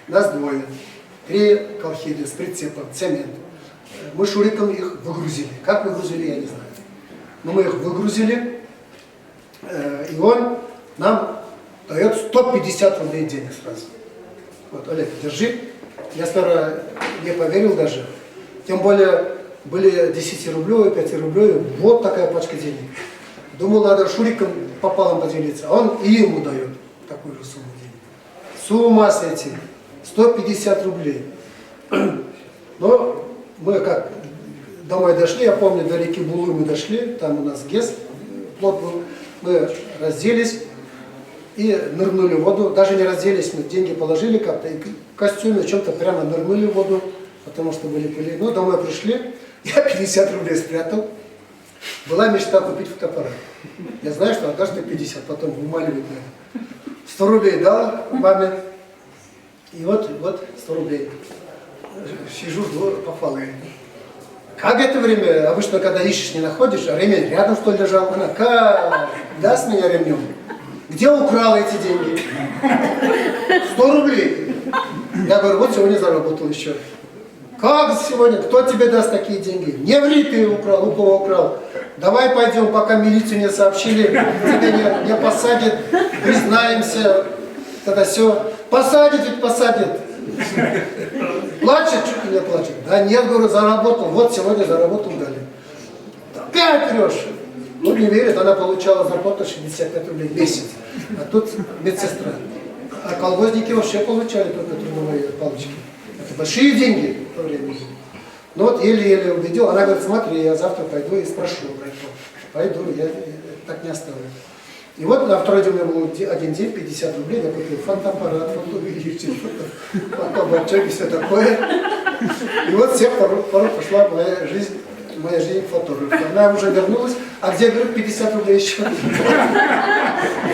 Нас двое, три колхиды с прицепом, цемент. Мы Шуриком их выгрузили. Как выгрузили, я не знаю. Но мы их выгрузили, и он нам дает 150 рублей денег сразу. Вот, Олег, держи. Я сперва не поверил даже. Тем более были 10-рублевые, 5-рублевые, вот такая пачка денег. Думал, надо Шуриком пополам поделиться. А он и ему дает такую же сумму денег. С ума сойти. 150 рублей. Но мы как домой дошли, я помню, до реки Булы мы дошли, там у нас ГЭС, плот был. Мы разделись и нырнули в воду. Даже не разделись, мы деньги положили как-то, и в костюме чем-то прямо нырнули в воду, потому что были пыли. Ну, домой пришли, я 50 рублей спрятал. Была мечта купить фотоаппарат. Я знаю, что отдашь ты 50, потом вымаливать надо. 100 рублей дал маме, и вот, вот 100 рублей. Сижу, жду похвалы. Как это время? Обычно, когда ищешь, не находишь, а ремень рядом, что ли, лежал? Она, как даст меня ремнем? Где украл эти деньги? 100 рублей. Я говорю, вот сегодня заработал еще. Как сегодня? Кто тебе даст такие деньги? Не ври, ты украл, у кого украл. Давай пойдем, пока милицию не сообщили, тебя не посадят, признаемся. Тогда все. Посадят ведь посадят. Плачет, чуть ли не плачет. Да нет, говорю, заработал. Вот сегодня заработал, дали. Опять врешь. Ну, не верит, она получала зарплату 65 рублей в месяц. А тут медсестра. А колхозники вообще получали только трудовые палочки. Это большие деньги в то время были. Ну вот еле-еле убедил. Она говорит, смотри, я завтра пойду и спрошу. Пойду, я так не оставлю. И вот на второй день у меня был один день, 50 рублей, я купил фотоаппарат, фотоувеличитель, фотобачок и все такое. И вот с тех пор пошла моя жизнь фотографа. Она уже вернулась, а где, говорит, 50 рублей еще?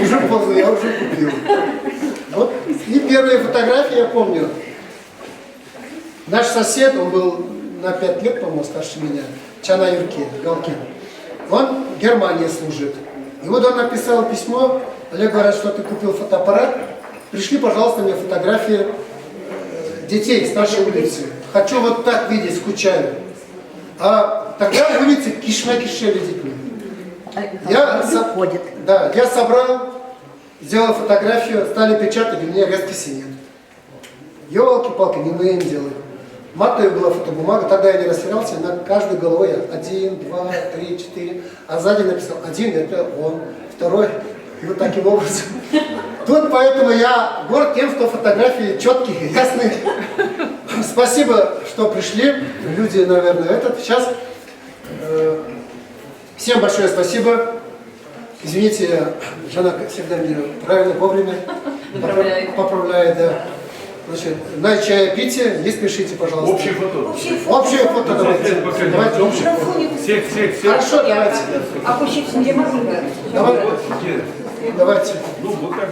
Уже поздно, я уже купил. Вот. И первые фотографии я помню. Наш сосед, он был на 5 лет, по-моему, старше меня, Чана Юрки, Галкин. Он в Германии служит. И вот он написал письмо, Олег говорит, что ты купил фотоаппарат, пришли, пожалуйста, мне фотографии детей с нашей улицы. Хочу вот так видеть, скучаю. А тогда улицы кишмя кишели детьми. Я собрал, сделал фотографию, стали печатать, и у меня резкости нет. Елки-палки, не умеем делать. Матовая была фотобумага, тогда я не растерялся, на каждой головой я 1, 2, 3, 4, а сзади написал 1, это он, 2, и вот таким образом. Тут поэтому я горд тем, что фотографии четкие, ясные. Спасибо, что пришли, люди, наверное, этот. Сейчас Всем большое спасибо. Извините, жена всегда меня правильно, вовремя Поправляет. Поправляет, да. Значит, на чай пейте, не спешите, пожалуйста. Общее фото. Общее фото давайте. Давайте общее фото. Всех, всех, всех. Хорошо, давайте. А пусть Давай. Давайте. Ну, вот так.